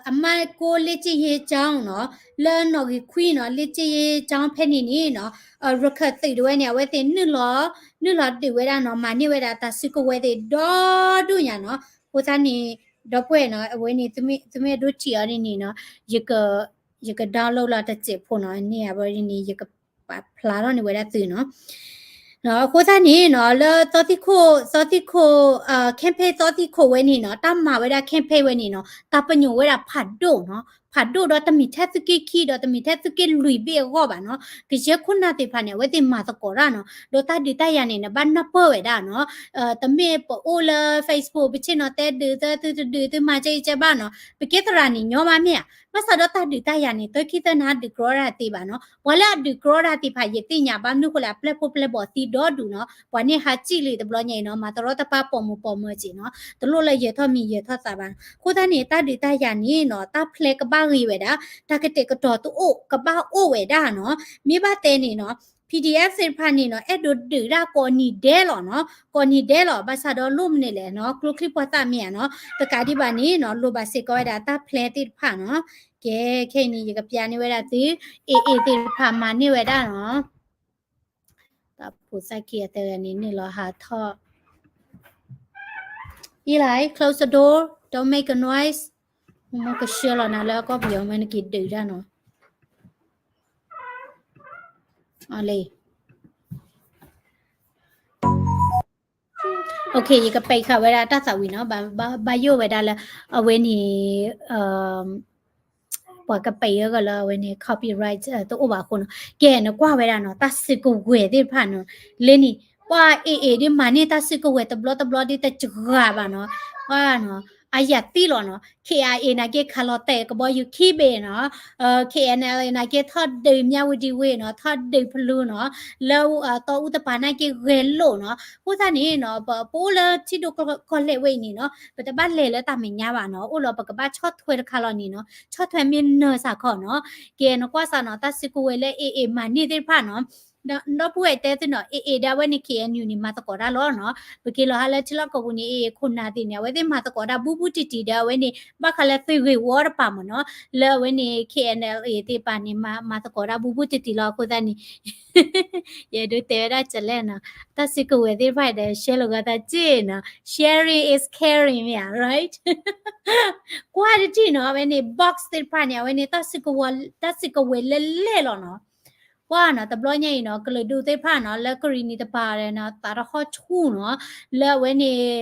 အမၢ်ကိး လေ့ကျင့်ရေးကျောင်း နီၤ, လၢနီၣ်ဂံၢ်ခွံနီၤ, လေ့ကျင့်ရေးကျောင်း ဖဲန့ၣ်န့ၣ်နီၤ, ရခၢၣ်သုးတဝဲန့ၣ် အဝဲသ့ၣ်နုာ်လီၤ နုာ်လီၤဒုးဝဲဒၣ်နီၤ, မၤန့ၢ်ဝဲဒၣ်တၢ်စုကဝဲၤသ့ၣ်ဒီဒိၣ်ညါနီၤ, အဃိသတးန့ၣ် ဒီပုၢ်ဝဲၢ်နီၤ, အဝဲန့ၣ် သုမ့ၢ်အဲၣ်ဒိးထံၣ်အီၤန့ၣ်နီၤ, ယက ယက download လီၤတစဲးဖိနီၤ, န့ၣ်အဝဲန့ၣ် ယကပာ်ဖျါထီၣ်န့ၢ်ဝဲဒၣ်သုနီၤ. အဃိသတးန့ၣ်နီၤ, လၢသီသံခိၣ် သီသံခိၣ် campaign သီသံခိၣ်ဝဲန့ၣ်နီၤ, တၢ်မၤဝဲဒၣ် campaign ဝဲန့ၣ်နီၤ, တၢ်ပညိၣ်ဝဲဒၣ်ဖးဒိၣ်နီၤ, ဖးဒိၣ်ဒီးတမ့ၢ်ထဲသုးက့ခံဒီးတမ့ၢ်ထဲသုးက့လွံၢ်ဘ့ၣ်အဂီၢ်ဘၣ်နီၤ, ကယဲၢ်ခိၣ်နၢ်သ့ၣ်တဖၣ်န့ၣ် အဝဲသ့ၣ်မၤသကိးတၢ်နီၤ, ဒီးတၢ်ဒုးတၢ်ယၤန့ၣ် နဘၣ်နၢ်ပၢၢ်ဝဲဒၣ်နီၤ, တမ့ၢ်ပအိၣ်လၢ Facebook ပဆ့ၣ်နီၤတဲဒုးသၢသုတဒုးသုမၤကဲအံၤကဲဘၣ်နီၤ, ပကဲသရၣ်န့ၣ်ညီမးမ့ၢ်ဧါ, ဘၣ်ဆၣ်ဒီးတၢ်ဒုးတၢ်ယၤန့ၣ် တခံသၢနၤဒုးကြီတၢ်သ့ဘၣ်နီၤ, ပှၤလၢအဒုးကြီတၢ်သ့ၣ်တဖၣ် ယသ့ၣ်ညါဘၣ်မနုၤဃိလဲၣ် အပျဲၢ်ဖိပျဲၢ်ဘီၣ်သံဒီဒူၣ်နီၤ, ပှၤန့ၣ်ဟးစံၣ်လံတဘျီညါအံၤနီၤ, မၤတရီတပါပိာ်မုၣ်ပိာ်မၢၤစ့ၢ်နီၤ, တလိၣ်လၢယၢၤထီၣ်မံၤယၢၤထီၣ်သးဘၣ်, အဃိသတးန့ၣ် တၢ်ဒုးတၢ်ယၤန့ၣ်နီၤ, တၢ်ဖျဲးကဘၣ်ဂ့ၤဝဲဒၣ်, တၢ်ကတဲာ်ကတီၤတအိၣ်ကဘၣ်အိၣ်ဝဲဒၣ်နီၤ, မ့ၢ်ဘၣ်တဲန့ၣ်နီၤ PDF သ့ၣ်တဖၣ်န့ၣ်နီၤ အဲၣ်ဒိးဒုးဒၣ်ကိးနံၤဒဲးလီၤနီၤ, ကိးနံၤဒဲးလီၤ, ဘၣ်ဆၣ်ဒီးလိၣ်မနုၤလဲၣ်နီၤ, ကျိချံမျိာ်သၣ်မ့ၢ်ဧါနီၤ, တကးဒံးဘၣ်န့ၣ်နီၤ လိၣ်ဘၣ်စ့ၢ်ကီးဝဲဒၣ်တၢ်ဖျဲးသ့ၣ်တဖၣ်နီၤ, ကဲ ခဲအံၤန့ၣ် ယကပျးန့ၢ်ဝဲဒၣ်သု, AA သ့ၣ်တဖၣ်မၤန့ၢ်ဝဲဒၣ်နီၤ, တၢ်ဖိသၣ်ခံအသၢဂၤန့ၣ် နုာ်လီၤဟးထီၣ် Eli, close the door, don't make a noise. မ့ၢ်ကဆှၢလီၤနၤလၢကီၢ်ပယီၤ မ့ၢ်နက့ၤဒုးတၢ်နီၤ. အလံ OK, ယကပဲာ်ဃာ်ဝဲဒၣ်တၢ်သးဝံၤနီၤ, ဘၣ်ယိၣ်ဝဲဒၣ်လၢ အဝဲန့ၣ် ပှၤကပဲာ်ဃာ်လၢအဝဲန့ၣ် copyright တအိၣ်ဘၣ်အဃိနီၤ. ကဲ နကွၢ်ဝဲဒၣ်နီၤ, တၢ်စုကဝဲၤသ့ၣ်တဖၣ်နီၤ, လၢန့ၣ် ပှၤ AA ဒ်မၤန့ၢ်တၢ်စုကဝဲၤတဘျီတဘျီဒ်တစှၤဘၣ်နီၤ, ပှၤနီၤ, အယၢ်သံလီၤနီၤ. ခ့ၣ်အဲၣ်အ့ၣ် နာ်က့ ခးလီၤတဲာ်ကဘီယူၤခံဘ့ၣ်နီၤ, ခ့ၣ်အဲၣ်အဲလ်အ့ၣ် နာ်က့ ထီၣ်ဒုးမၠးဝတံၣ်ဝ့ၢ်နီၤ, ထီၣ်ဒုးဖလူနီၤ, လၢတီအူတပၤနာ်က့ဂဲၤလိာ်နီၤ. အဃိသတးန့ၣ်နီၤ ပအိၣ်လၢထံဒိၣ်ကီၢ်လဲၢ်ဝဲအံၤန့ၣ်နီၤ ပတဘၣ်လဲၤလၢတၢ်မဲာ်ညါဘၣ်နီၤ, အိၣ်လီၤပကဘၣ်ဆီၣ်ထွဲတခါလီၤန့ၣ်နီၤ, ဆီၣ်ထွဲမ့ၢ်နၢၤစ့ၢ်ကီးနီၤ. ကဲ နကွၢ်စ့ၢ်နီၤ တၢ်စုကဝဲၤလၢအ့ၣ်အ့ၣ်မၤန့ၢ်သ့ၣ်တဖၣ်နီၤ ဒီပုၢ်ဝဲၢ်တဲသုနီၤ အ့ၣ်အ့ၣ်ဒီးအဝဲန့ၣ် ခ့ၣ်အဲၣ်ယူၣ်န့ၣ် မၤသကိးတၢ်လီၤနီၤ. ပက့ၤလီၤဟါလၢထံလီၢ်ကီၢ်ပူၤန့ၣ် အ့ၣ်အ့ၣ်ခိၣ်နၢ်သ့ၣ်န့ၣ် အဝဲသ့ၣ်မၤသကိးတၢ်ဘူးဘူးတံၢ်တံၢ်ဒီးအဝဲန့ၣ် ဘၣ်ဃးလၢသုးဂ့ၢ်ဝီတပၤမ့ၢ်နီၤ, လၢအဝဲန့ၣ် ခ့ၣ်အဲၣ်အဲလ်အ့ၣ် သ့ၣ်တဖၣ်န့ၣ် မၤသကိးတၢ်ဘူးဘူးတံၢ်တံၢ်လီၤ. အဃိသတးန့ၣ် ယအဲၣ်ဒိးတဲဝဲဒၣ်ကလဲၣ်နီၤ, တၢ်စုကဝဲၤသ့ၣ်တဖၣ်ဒီး share လိာ်ဂၤသးက့နီၤ, sharing is caring မ့ၢ်ဧါ, right? ကွၢ်တထံၣ်နီၤ အဝဲန့ၣ် box သ့ၣ်တဖၣ်န့ၣ် အဝဲန့ၣ် တၢ်စုကဝဲၤလဲၢ်လဲၢ်လီၤနီၤ. ကွၢ်နီၤ တဘျီညါအံၤနီၤ ကလုာ်ဒူၣ်သ့ၣ်တဖၣ်နီၤ လၢကရံၣ်နံၤတပၤဒီးနီၤ သးတဟီၣ်ဆူၣ်နီၤ, လၢအဝဲန့ၣ်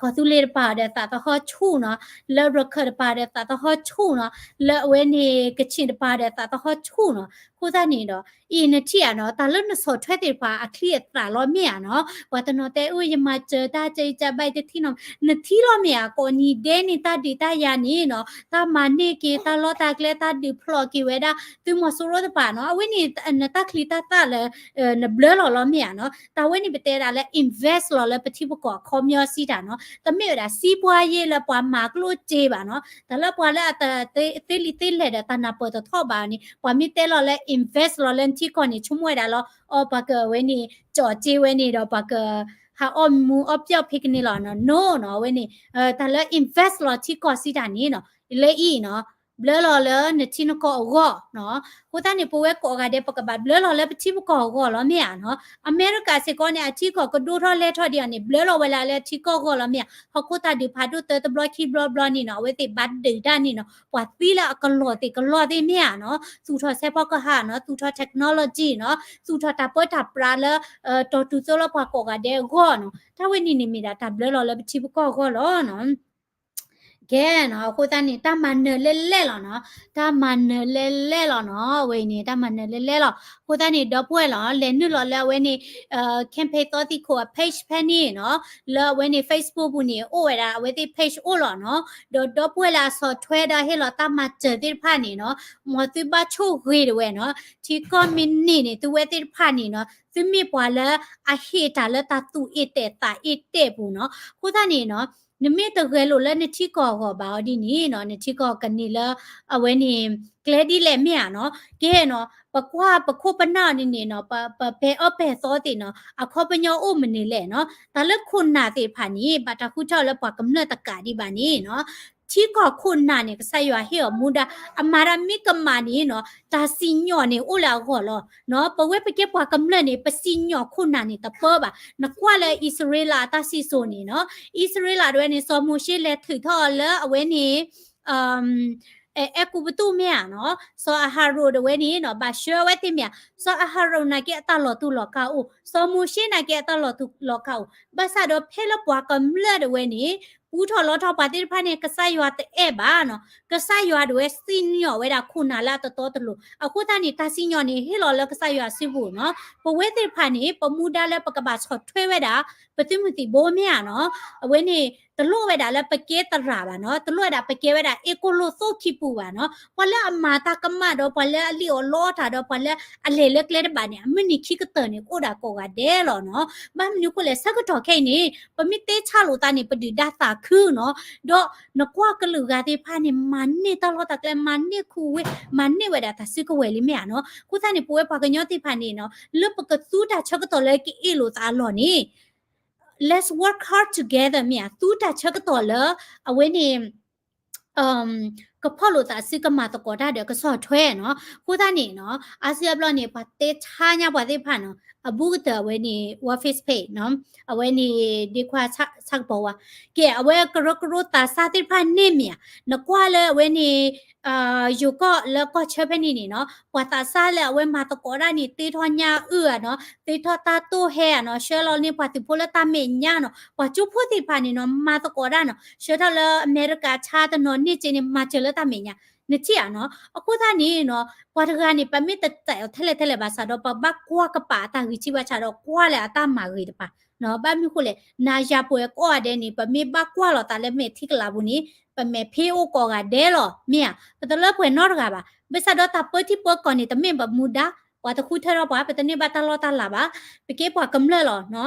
ကီၢ်သူလ့ၤတပၤဒီး သးတဟီၣ်ဆူၣ်နီၤ, လၢရခၢၣ်တပၤဒီး သးတဟီၣ်ဆူၣ်နီၤ, လၢအဝဲန့ၣ် ကချ့ၣ်တပၤဒီး သးတဟီၣ်ဆူၣ်နီၤ. အဃိသတးန့ၣ်ဒီး အံၤနထံၣ်ဧါနီၤ တၢ်လၢနဆီၣ်ထွဲသ့ၣ်တဖၣ် အချံအသၣ်လီၤမ့ၢ်ဧါနီၤ. ပှၤတနီၤတဲ အိၣ် ယမၤစၢၤတၢ် ကၢအံၤကၢဘၣ် ယတထံၣ်နီၤ, နထံၣ်လီၤမ့ၢ်ဧါ. ကိးနံၤဒဲးန့ၣ် တၢ်ဒုးတၢ်ယၤန့ၣ်နီၤ တၢ်မၤန့ၢ်က့ၤ တၢ်လီၢ်တၢ်ကျဲ တၢ်ဒုးဖျိးက့ၤဝဲဒၣ် သုးမီၤစိရိၤတဖၣ်နီၤ, အဝဲန့ၣ် နတၢ်ချံတၢ်သၣ်လၢ နဘျၢလီၤလီၤမ့ၢ်ဧါနီၤ. တၢ်ဝဲန့ၣ် ပတဲဒၣ်လၢ invest လီၤလၢပထံပကီၢ်အခီပညီစံးတၢ်နီၤ, တမ့ၢ်ဝဲဒၣ်စံးပှၤယ့လၢပှၤမၤကျိၣ်စ့ဘၣ်နီၤ. တၢ်လၢပှၤလၢအတသ့လံာ်သ့လဲၢ်ဒီးတၢ်နၢ်ပၢၢ်တထီၣ်ဘၣ်န့ၣ် ပှၤမ့ၢ်တဲလီၤလၢ invest လီၤလၢနထံကီၢ်န့ၣ် ဆိကမိၣ်ဝဲဒၣ်လီၤ အီၤ ပှၤကအဝဲန့ၣ် ကၠီၣ်စ့ဝဲန့ၣ်ဒီး ပှၤက ဟးအီၣ်မူအီၣ်ပျီၣ်ဖဲကန့ၣ်လီၤနီၤ. No နီၤ, အဝဲန့ၣ် တၢ်လၢ invest လီၤထံကီၢ်စံးတၢ်န့ၣ်နီၤ လၢအံၤနီၤ ဘျၢလီၤလၢနထံနကီၢ်အဂီၢ်နီၤ. အဃိသတးန့ၣ် ပဝဲကိးဂၤဒဲး ပကဘၣ်ဘျၢလီၤလၢပထံပကီၢ်အဂီၢ်လီၤမ့ၢ်ဧါနီၤ. အမဲရကၤစ့ၢ်ကီးန့ၣ် အထံကီၢ်ကဒိၣ်ထီၣ်လဲၢ်ထီၣ်ဒံးအီၤန့ၣ် ဘျၢလီၤဝဲလၢလၢထံကီၢ်အဂီၢ်လီၤမ့ၢ်ဧါ. ဟီၣ်ခိၣ်တၢ်ဒုးဖးဒိၣ်တၢတဘျီခံဘျီဘျီန့ၣ်နီၤ အဝဲသ့ၣ်ဘၣ်ဒုးတၢ်န့ၣ်နီၤ ပှၤသံလၢအကလီၢ်သ့ၣ်ကလီၢ်သ့ၣ်မ့ၢ်ဧါနီၤ. သူၣ်ထီၣ်စဲးဖီကဟၣ်နီၤ, သူၣ်ထီၣ် technology နီၤ, သူၣ်ထီၣ်တၢ်ပၢတၢ်ပြးလၢ တီၤတူာ်သိလၢပှၤကိးဂၤဒဲးအဂီၢ်နီၤ. တၢ်ဝဲန့ၣ်န့ၣ်မ့ၢ်ဒၣ်တၢ်ဘျၢလီၤလၢပထံပကီၢ်အဂီၢ်လီၤနီၤ. ကဲနီၤ, အဃိသတးန့ၣ် တၢ်မၤနၢၤလဲၢ်လဲၢ်လီၤနီၤ, တၢ်မၤနၢၤလဲၢ်လဲၢ်လီၤနီၤ. အဝဲအံၤန့ၣ် တၢ်မၤနၢၤလဲၢ်လဲၢ်လီၤ. အဃိသတးန့ၣ် ဒီပုၢ်ဝဲၢ်လီၤ လဲၤနုာ်လီၤလၢအဝဲန့ၣ် Campaign သီသံခိၣ်အ page ဖဲန့ၣ်နီၤ, လၢအဝဲန့ၣ် Facebook ပူၤန့ၣ် အိၣ်ဝဲဒၣ် အဝဲသ့ၣ် page အိၣ်လီၤနီၤ. ဒီးဒီပုၢ်ဝဲၢ်လၢအဆီၣ်ထွဲဒီးဟ့ၣ်လီၤတၢ်မၤစၢၤသ့ၣ်တဖၣ်န့ၣ်နီၤ, မ်သုဘၣ်ဆိၣ်ဂ့ၤတဝဲနီၤ, ထံကီၢ်မ့ၢ်န့ၢ်န့ၣ် သုဝဲသ့ၣ်တဖၣ်န့ၣ်နီၤ, သုမ့ၢ်ပှၤလၢအဟ့ၣ်တၢ်လၢတၢ်သူၣ်အ့ၣ်တဲာ်သးအ့ၣ်တဲာ်ပူၤနီၤ. အဃိသတးန့ၣ်နီၤ, နမ့ၢ်တဂဲၤလိာ်လၢနထံကီၢ်အဂီၢ်ဘၣ်အီၤဒ်န့ၣ်နီၤ, နထံကီၢ်ကန့ၢ်လၢ အဝဲန့ၣ် ကျဲဒ်လဲၣ်မ့ၢ်ဧါနီၤ. ကဲနီၤ, ပကွၢ်ပခိၣ်ပနၢ်အီၤဒ်န့ၣ်နီၤ, ပ ပပဲာ်အီၣ်ပဲာ်သီသ့ၣ်နီၤ, အခီပညီအိၣ်မနုၤလဲၣ်နီၤ. တၢ်လၢခိၣ်နၢ်သ့ၣ်တဖၣ်န့ၣ် ဘၣ်တၢ်ဃုထၢလၢပှၤကမျၢၢ်တကးဒံးဘၣ်န့ၣ်နီၤ, ထံကီၢ်ခိၣ်နၢ်န့ၣ် ကစၢ်ယွၤဟ့ၣ်အီၤမူဒါ, အမၤတၢ်မ့ၢ်ကမၣ်န့ၣ်နီၤ, တၢ်စံၣ်ညီၣ်န့ၣ်အိၣ်လၢအဂီၢ်လီၤ. ပဝဲပကဲပှၤကမျၢၢ်န့ၣ် ပစံၣ်ညီၣ်ခိၣ်နၢ်န့ၣ်တပၢဘၣ်. နကွၢ်လၢအံၣ်စရ့လးအတၢ်စံၣ်စိၤန့ၣ်နီၤ, အံၣ်စရ့လးတဝဲန့ၣ် စီၤမိၤၡ့လဲၤထုးထီၣ်အီၤလၢအဝဲန့ၣ် အဲၤကူပတူးမ့ၢ်ဧါနီၤ, စီၤအၤဟရိၣ်တဝဲန့ၣ်နီၤ ဘၣ်ဆှၢဝဲသ့ၣ်မ့ၢ်ဧါ, စီၤအၤဟရိၣ်နာ်က့အတၢ်လီၤတူာ်လီၤကာ်အိၣ်, စီၤမိၤၡ့နာ်က့အတၢ်လီၤတူာ်လီၤကာ်အိၣ်, ဘၣ်ဆၣ်ဒီးဖဲလၢပှၤကမျၢၢ်တဝဲန့ၣ် ပူထီၣ်လီထီၣ်ပှၤသ့ၣ်တဖၣ်န့ၣ် ကစၢ်ယွၤတအဲၣ်ဘၣ်နီၤ, ကစၢ်ယွၤတဝဲစံၣ်ညီၣ်ဝဲဒၣ်ခိၣ်နၢ်လၢအတတီတလိၤ, အဃိသတးန့ၣ် တၢ်စံၣ်ညီၣ်န့ၣ် ဟ့ၣ်လီၤလၢကစၢ်ယွၤစုပူၤနီၤ, ပဝဲသ့ၣ်တဖၣ်န့ၣ် ပမူဒါလၢပကဘၣ်ဆီၣ်ထွဲဝဲဒၣ် ပသုးမုၢ်သံၣ်ဘိမ့ၢ်ဧါနီၤ, အဝဲန့ၣ် တလိၣ်ဝဲဒၣ်လၢပကဲသရၣ်ဘၣ်နီၤ, တလိၣ်ဝဲဒၣ်ပကဲဝဲဒၣ်အ့ၣ်ကိၣ်လိၣ်သိၣ်ခံပူၤဘၣ်နီၤ, ပှၤလၢအမၤတၢ်ကမၣ်ဒီး ပှၤလၢအလံၣ်အီၣ်လီအီၣ်တၢ်ဒီး ပှၤလၢအလဲၤလၢကျဲတဘၣ်န့ၣ် အမုၢ်နံၤခံကတၢၢ်န့ၣ် ကအိၣ်ဒၣ်ကိးဂၤဒဲးလီၤနီၤ, ဘၣ်မနုၤအဃိလဲၣ် ဆၢကတီၢ်ခဲအံၤန့ၣ် ပမ့ၢ်တဲဆါလိာ်သးန့ၣ် ပဒုၣ်ဒါသးခုနီၤ, ဒီးနကွၢ်ကလုာ်ဂၤသ့ၣ်တဖၣ်န့ၣ် မၤန့ၢ်တၢ်လီၢ်တၢ်ကျဲ မၤန့ၢ်ခူဝ့ၢ် မၤန့ၢ်ဝဲဒၣ်တၢ်စုကဝဲၤလံမ့ၢ်ဧါနီၤ, အဃိသတးန့ၣ် ပဝဲပှၤကညီသ့ၣ်တဖၣ်န့ၣ်နီၤ လၢပကသူတၢ်ဆၢကတီၢ်လၢကအ့ၣ်လိာ်သးအလီၢ်န့ၣ် let's work hard together မ့ၢ်ဧါ, သူတၢ်ဆၢကတီၢ်လၢ အဝဲန့ၣ် ကဖီၣ်လိာ်သးစုကမၤသကိးတၢ်ဒီးကဆီၣ်ထွဲနီၤ, အဃိသတးန့ၣ်နီၤ အါစုအါဘျီန့ၣ် ပှၤတဲဆါညါပှၤသ့ၣ်တဖၣ်နီၤ အဘူးကတၢၢ်အဝဲန့ၣ် War Face Page နီၤ, အဝဲန့ၣ် ဒ့ခွါဆၣ်ကပီၤဝါ, ကဲ အဝဲကရၢကရိသးစၢ်သ့ၣ်တဖၣ်န့ၣ်မ့ၢ်ဧါ, နကွၢ်လၢအဝဲန့ၣ် ယိၤကီၢ်လၢကီၢ်ဆၢဖဲန့ၣ်န့ၣ်နီၤ ပှၤသးစၢ်လၢအဝဲမၤသကိးတၢ်န့ၣ် သ့ထီၣ်ညၣ်အုၣ်ဧါနီၤ, သ့ထီၣ်တၢ်တိၢ်ဟဲဧါနီၤ, ဆှၢလီၤန့ၢ်ပှၤသုးဖိလၢတၢ်မဲာ်ညါနီၤ, ပှၤကၠိဖိသ့ၣ်တဖၣ်န့ၣ်နီၤ မၤသကိးတၢ်နီၤ, ဆှၢထီၣ်လၢအမဲရကၤဆါတနီၤန့ၢ်က့န့ၣ် မၤစၢၤလၢတၢ်မဲာ်ညါ, နထံၣ်ဧါနီၤ, အဃိသတးန့ၣ်နီၤ ပှၤတဂၤန့ၣ် ပမ့ၢ်တတဲအီၤထဲလဲၣ်ထဲလဲၣ်ဘၣ်ဆၣ်ဒီး ပဘၣ်ကွၢ်ကပာ်အတၢ်ဂံၢ်ဆံးဘၣ်ဆၣ်ဒီး ကွၢ်လၢအတၢ်မၤဂ့ၤတပၤ ဘၣ်မနုၤဃိလဲၣ်, နၤယၤပှဲၤကိးဂၤဒဲးန့ၣ် ပမ့ၢ်ဘၣ်ကွၢ်လိာ်သးလၢမဲာ်ထံကလၤပူၤန့ၣ် ပမဲာ်ဖ့အိၣ်ကိးဂၤဒဲးလီၤ မ့ၢ်ဧါ. ပတလၢပှဲၤနီတဂၤဘၣ်. ဘၣ်ဆၣ်ဒီးတၢ်ပၢထံပၢကီၢ်န့ၣ် တမ့ၢ်ဘၣ်မူဒါ, ပှၤတဃုထၢထီၣ်ပှၤ, ပတန့ၢ်ဘၣ်တၢ်လီၢ်တၢ်လၤဘၣ်. ပကဲပှၤကမျၢၢ်လီၤနီၤ.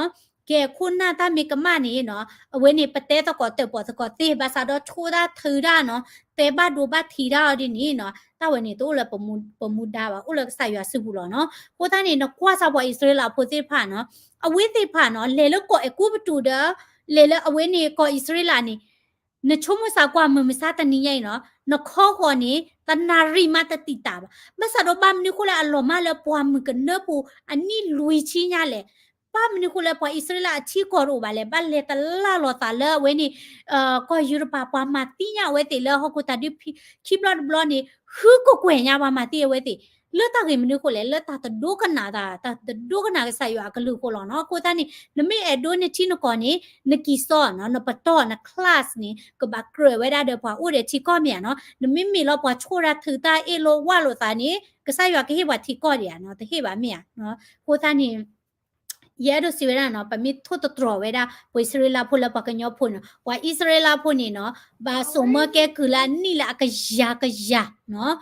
ကဲခိၣ်နၢ်တၢ်မ့ၢ်ကမၣ်န့ၣ်နီၤ, အဝဲန့ၣ် ပတဲသကိးတၢၣ်ပီၣ်သကိးသ့, ဘၣ်ဆၣ်ဒီးဆိၣ်တၢ်ထုတၢ်နီၤ, တဲဘၣ်ဒိဘၣ်ထံးတၢ်အီၤဒ်န့ၣ်နီၤ, တၢ်ဝဲန့ၣ် တအိၣ်လၢပမူဒါဘၣ်, အိၣ်လၢကစၢ်ယွၤစုပူၤလီၤနီၤ. အဃိသတးန့ၣ် နကွၢ်စၢ်ပှၤအံၣ်စရ့လးဖိသ့ၣ်တဖၣ်နီၤ, အဝဲသ့ၣ်တဖၣ်နီၤ လဲၤလၢကီၢ်အဲၤကူပတူးဒီး လဲၤလၢအဝဲန့ၣ်ကီၢ်အံၣ်စရ့လးန့ၣ် နဆိကမိၣ်စၢ်ကွၢ်မုၢ်မဆါတနံၤညါအံၤနီၤ, နခီဃီၤန့ၣ် တနၣ်ရံၣ်မးတတံာ်တာ်ဘၣ်. ဘၣ်ဆၣ်ဒီးဘၣ်မနုၤဃိလၢအလီၤမၢ်လၢပှၤမုၢ်ကနၢဖိအနံၣ်လွံၢ်ဆံညါလဲၣ်. ဘၣ်မနုၤဃိလၢပှၤအံၣ်စရ့လးအထံကီၢ်တအိၣ်ဘၣ်လဲၣ်, ဘၣ်လဲၤတလၢ်လိာ်သးလၢအဝဲန့ၣ် ကီၢ်ယူဒၤပၤ ပှၤမၤသံညါအဝဲသ့ၣ်လၢဟီၣ်ခိၣ်တၢ်ဒုးခံဘျီတဘျီန့ၣ် ဃုကကွဲၢ်ညါပှၤမၤသံအဝဲသ့ၣ် လၢတၢ်ဂ့ၢ်မနုၤဃိလဲၣ်, လၢတၢ်တဒိကနၣ်သး, တၢ်တဒိကနၣ်ကစၢ်ယွၤအကလုၢ်အဃိလီၤနီၤ. အဃိသတးန့ၣ် နမ့ၢ်အဲၣ်ဒိးနထံနကီၢ်န့ၣ် နကံၢ်စီနီၤ, နပတီၢ် န class န့ၣ် ကဘၣ်ကြၢးဝဲဒၣ်ဒီးပှၤအိၣ်ဒီးထံကီၢ်မ့ၢ်ဧါနီၤ. နမ့မ့ၢ်လီၤပှၤဆိၣ်တၢ်ထုးတၢ်အ့ၣ်လိာ်ဝၢ်လိာ်သးန့ၣ် ကစၢ်ယွၤကဟ့ၣ်ပှၤထံကီၢ်ဒံးဧါနီၤ, တဟ့ၣ်ဘၣ်မ့ၢ်ဧါ. အဃိသတးန့ၣ် ယအဲၣ်ဒိးစံးဝဲဒၣ်နီၤ, ပမ့ၢ်ထိၣ်သတြီၤဝဲဒၣ် ပှၤအံၣ်စရ့လးဖိလၢပှၤကညီဖိနီၤ, ပှၤအံၣ်စရ့လးဖိန့ၣ်နီၤ ဘၣ်ဆိၣ်မၢကဲကုၢ်လၢအနံၣ်လၢအကယၤကယၤနီၤ.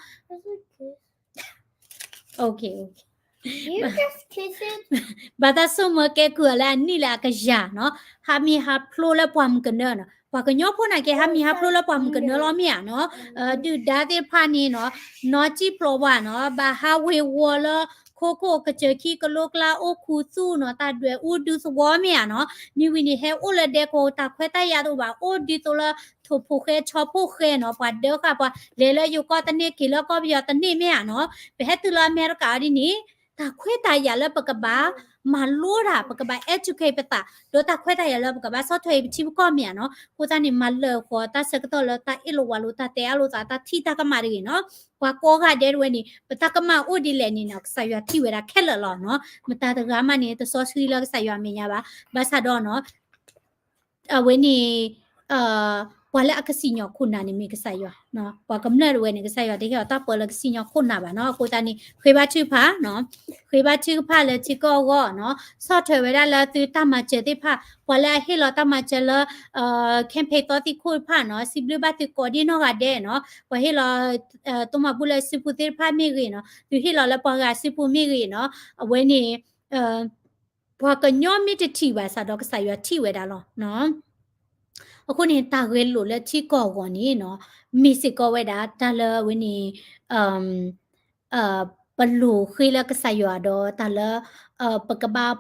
ဘၣ်တၢ်ဆိၣ်မၢကဲကုၢ်အီၤလၢအနံၣ်လၢအကယၤနီၤ, ဟးမံၤဟးဖျိးလၢပှၤမုၢ်ကနၢနီၤ. ပှၤကညီဖိန့ၣ်က့ ဟးမံၤဟးဖျိးလၢပှၤမုၢ်ကနၢလီၤမ့ၢ်ဧါနီၤ. ဒုၣ်ဒါသ့ၣ်တဖၣ်န့ၣ်နီၤ, နီၢ်ကံၣ်ပျီဝါနီၤ, ဘၣ်ဟးဝ့ၤဝီၤလၢ ခိခိၣ်ကစၢၢ်ခံကလိကျါအိၣ်ခူသူၣ်နီၤ, တၢ်ဒွဲၣ်အူဒူသဝီမ့ၢ်ဧါနီၤ. မ့ၢ်ဝံၤန့ၣ် ဟဲအိၣ်လၢဒဲကဝီၤ တၢ်ခွဲးတၢ်ယာ်တအိၣ်ဘၣ်, အိၣ်ဒ်သိးလၢ ထိၣ်ဖိဃဲဆီဖိဃဲနီၤ, ပှၤဒၢဃာ်ပှၤ လဲၤလၢယိၤကီၢ်တန့ၢ် က့ၤလၢကီၢ်ပယီၤတန့ၢ်မ့ၢ်ဧါနီၤ. ပဟဲတုၤလၢအမဲရကၤအီၤဒ်န့ၣ် တၢ်ခွဲးတၢ်ယာ်လၢပကဘၣ်မၤလိတၢ်, ပကဘၣ် educate ပသး, ဒီးတၢ်ခွဲးတၢ်ယာ်လၢပကဘၣ်ဆီၣ်ထွဲအံၤပထံပကီၢ်မ့ၢ်ဧါနီၤ. အဃိသတးန့ၣ် မၤလၢာ်ဃီၤတၢ်ဆၢကတီၢ်လၢတၢ်အ့ၣ်လိာ်ဝးလိာ် တၢ်တဲအါလိာ်သး တၢ်ထံၣ်တၢ်ကမၣ်တဂ့ၤနီၤ. ပှၤကိးဂၤဒဲးတဝဲန့ၣ် ပတၢ်ကမၣ်အိၣ်ဒ်လဲၣ်န့ၣ်နီၤ ကစၢ်ယွၤထံၣ်ဝဲဒၣ်ခဲလၢာ်လီၤနီၤ. မတၤတဂၤမးန့ၣ် တစီဆှံလၢကစၢ်ယွၤအမဲာ်ညါဘၣ်. ဘၣ်ဆၣ်ဒီးနီၤ အဝဲန့ၣ် ပှၤလၢအကစံၣ်ညီၣ်ခိၣ်နၢ်န့ၣ်မ့ၢ်ကစၢ်ယွၤ, ပှၤကမျၢၢ်တဝဲန့ၣ် ကစၢ်ယွၤတဟ့ၣ်အီၤတၢ်ပၢလၢကစံၣ်ညီၣ်ခိၣ်နၢ်ဘၣ်နီၤ. အဃိသတးန့ၣ် ဃ့ဘါထုကဖၣ်နီၤ, ဃ့ဘါထုကဖၣ်လၢထံကီၢ်အဂီၢ်နီၤ, ဆီၣ်ထွဲဝဲဒၣ်လၢသုတၢ်မၤစၢၤသ့ၣ်တဖၣ်, ပှၤလၢအဟ့ၣ်လီၤတၢ်မၤစၢၤလၢ campaign သီသံၣ်ခိၣ်တဖၣ်နီၤ, စံးဘျုးဘၣ်သုကိးဒံနီၢ်ဂၤဒဲးနီၤ, ပှၤဟ့ၣ်လီၤ တိၢ်မၤဘူၣ်လၢစုပူၤသ့ၣ်တဖၣ်မ့ၢ်ဂ့ၤနီၤ, သုဟ့ၣ်လီၤလၢပှၤဂၤစုပူၤမ့ၢ်ဂ့ၤနီၤ, အဝဲန့ၣ် ပှၤကညီမ့ၢ်တထံၣ်ဘၣ်ဆၣ်ဒီးကစၢ်ယွၤထံၣ်ဝဲဒၣ်လီၤ. အဃိန့ၣ် တၢ်ဂဲၤလိာ်လၢထံကီၢ်အဂီၢ်န့ၣ်နီၤ, မ့ၢ်စ့ၢ်ကီးဝဲဒၣ်တၢ်လၢအဝဲန့ၣ် ပလိၤဃ့လၢကစၢ်ယွၤဒီးတၢ်လၢ ပကဘၣ်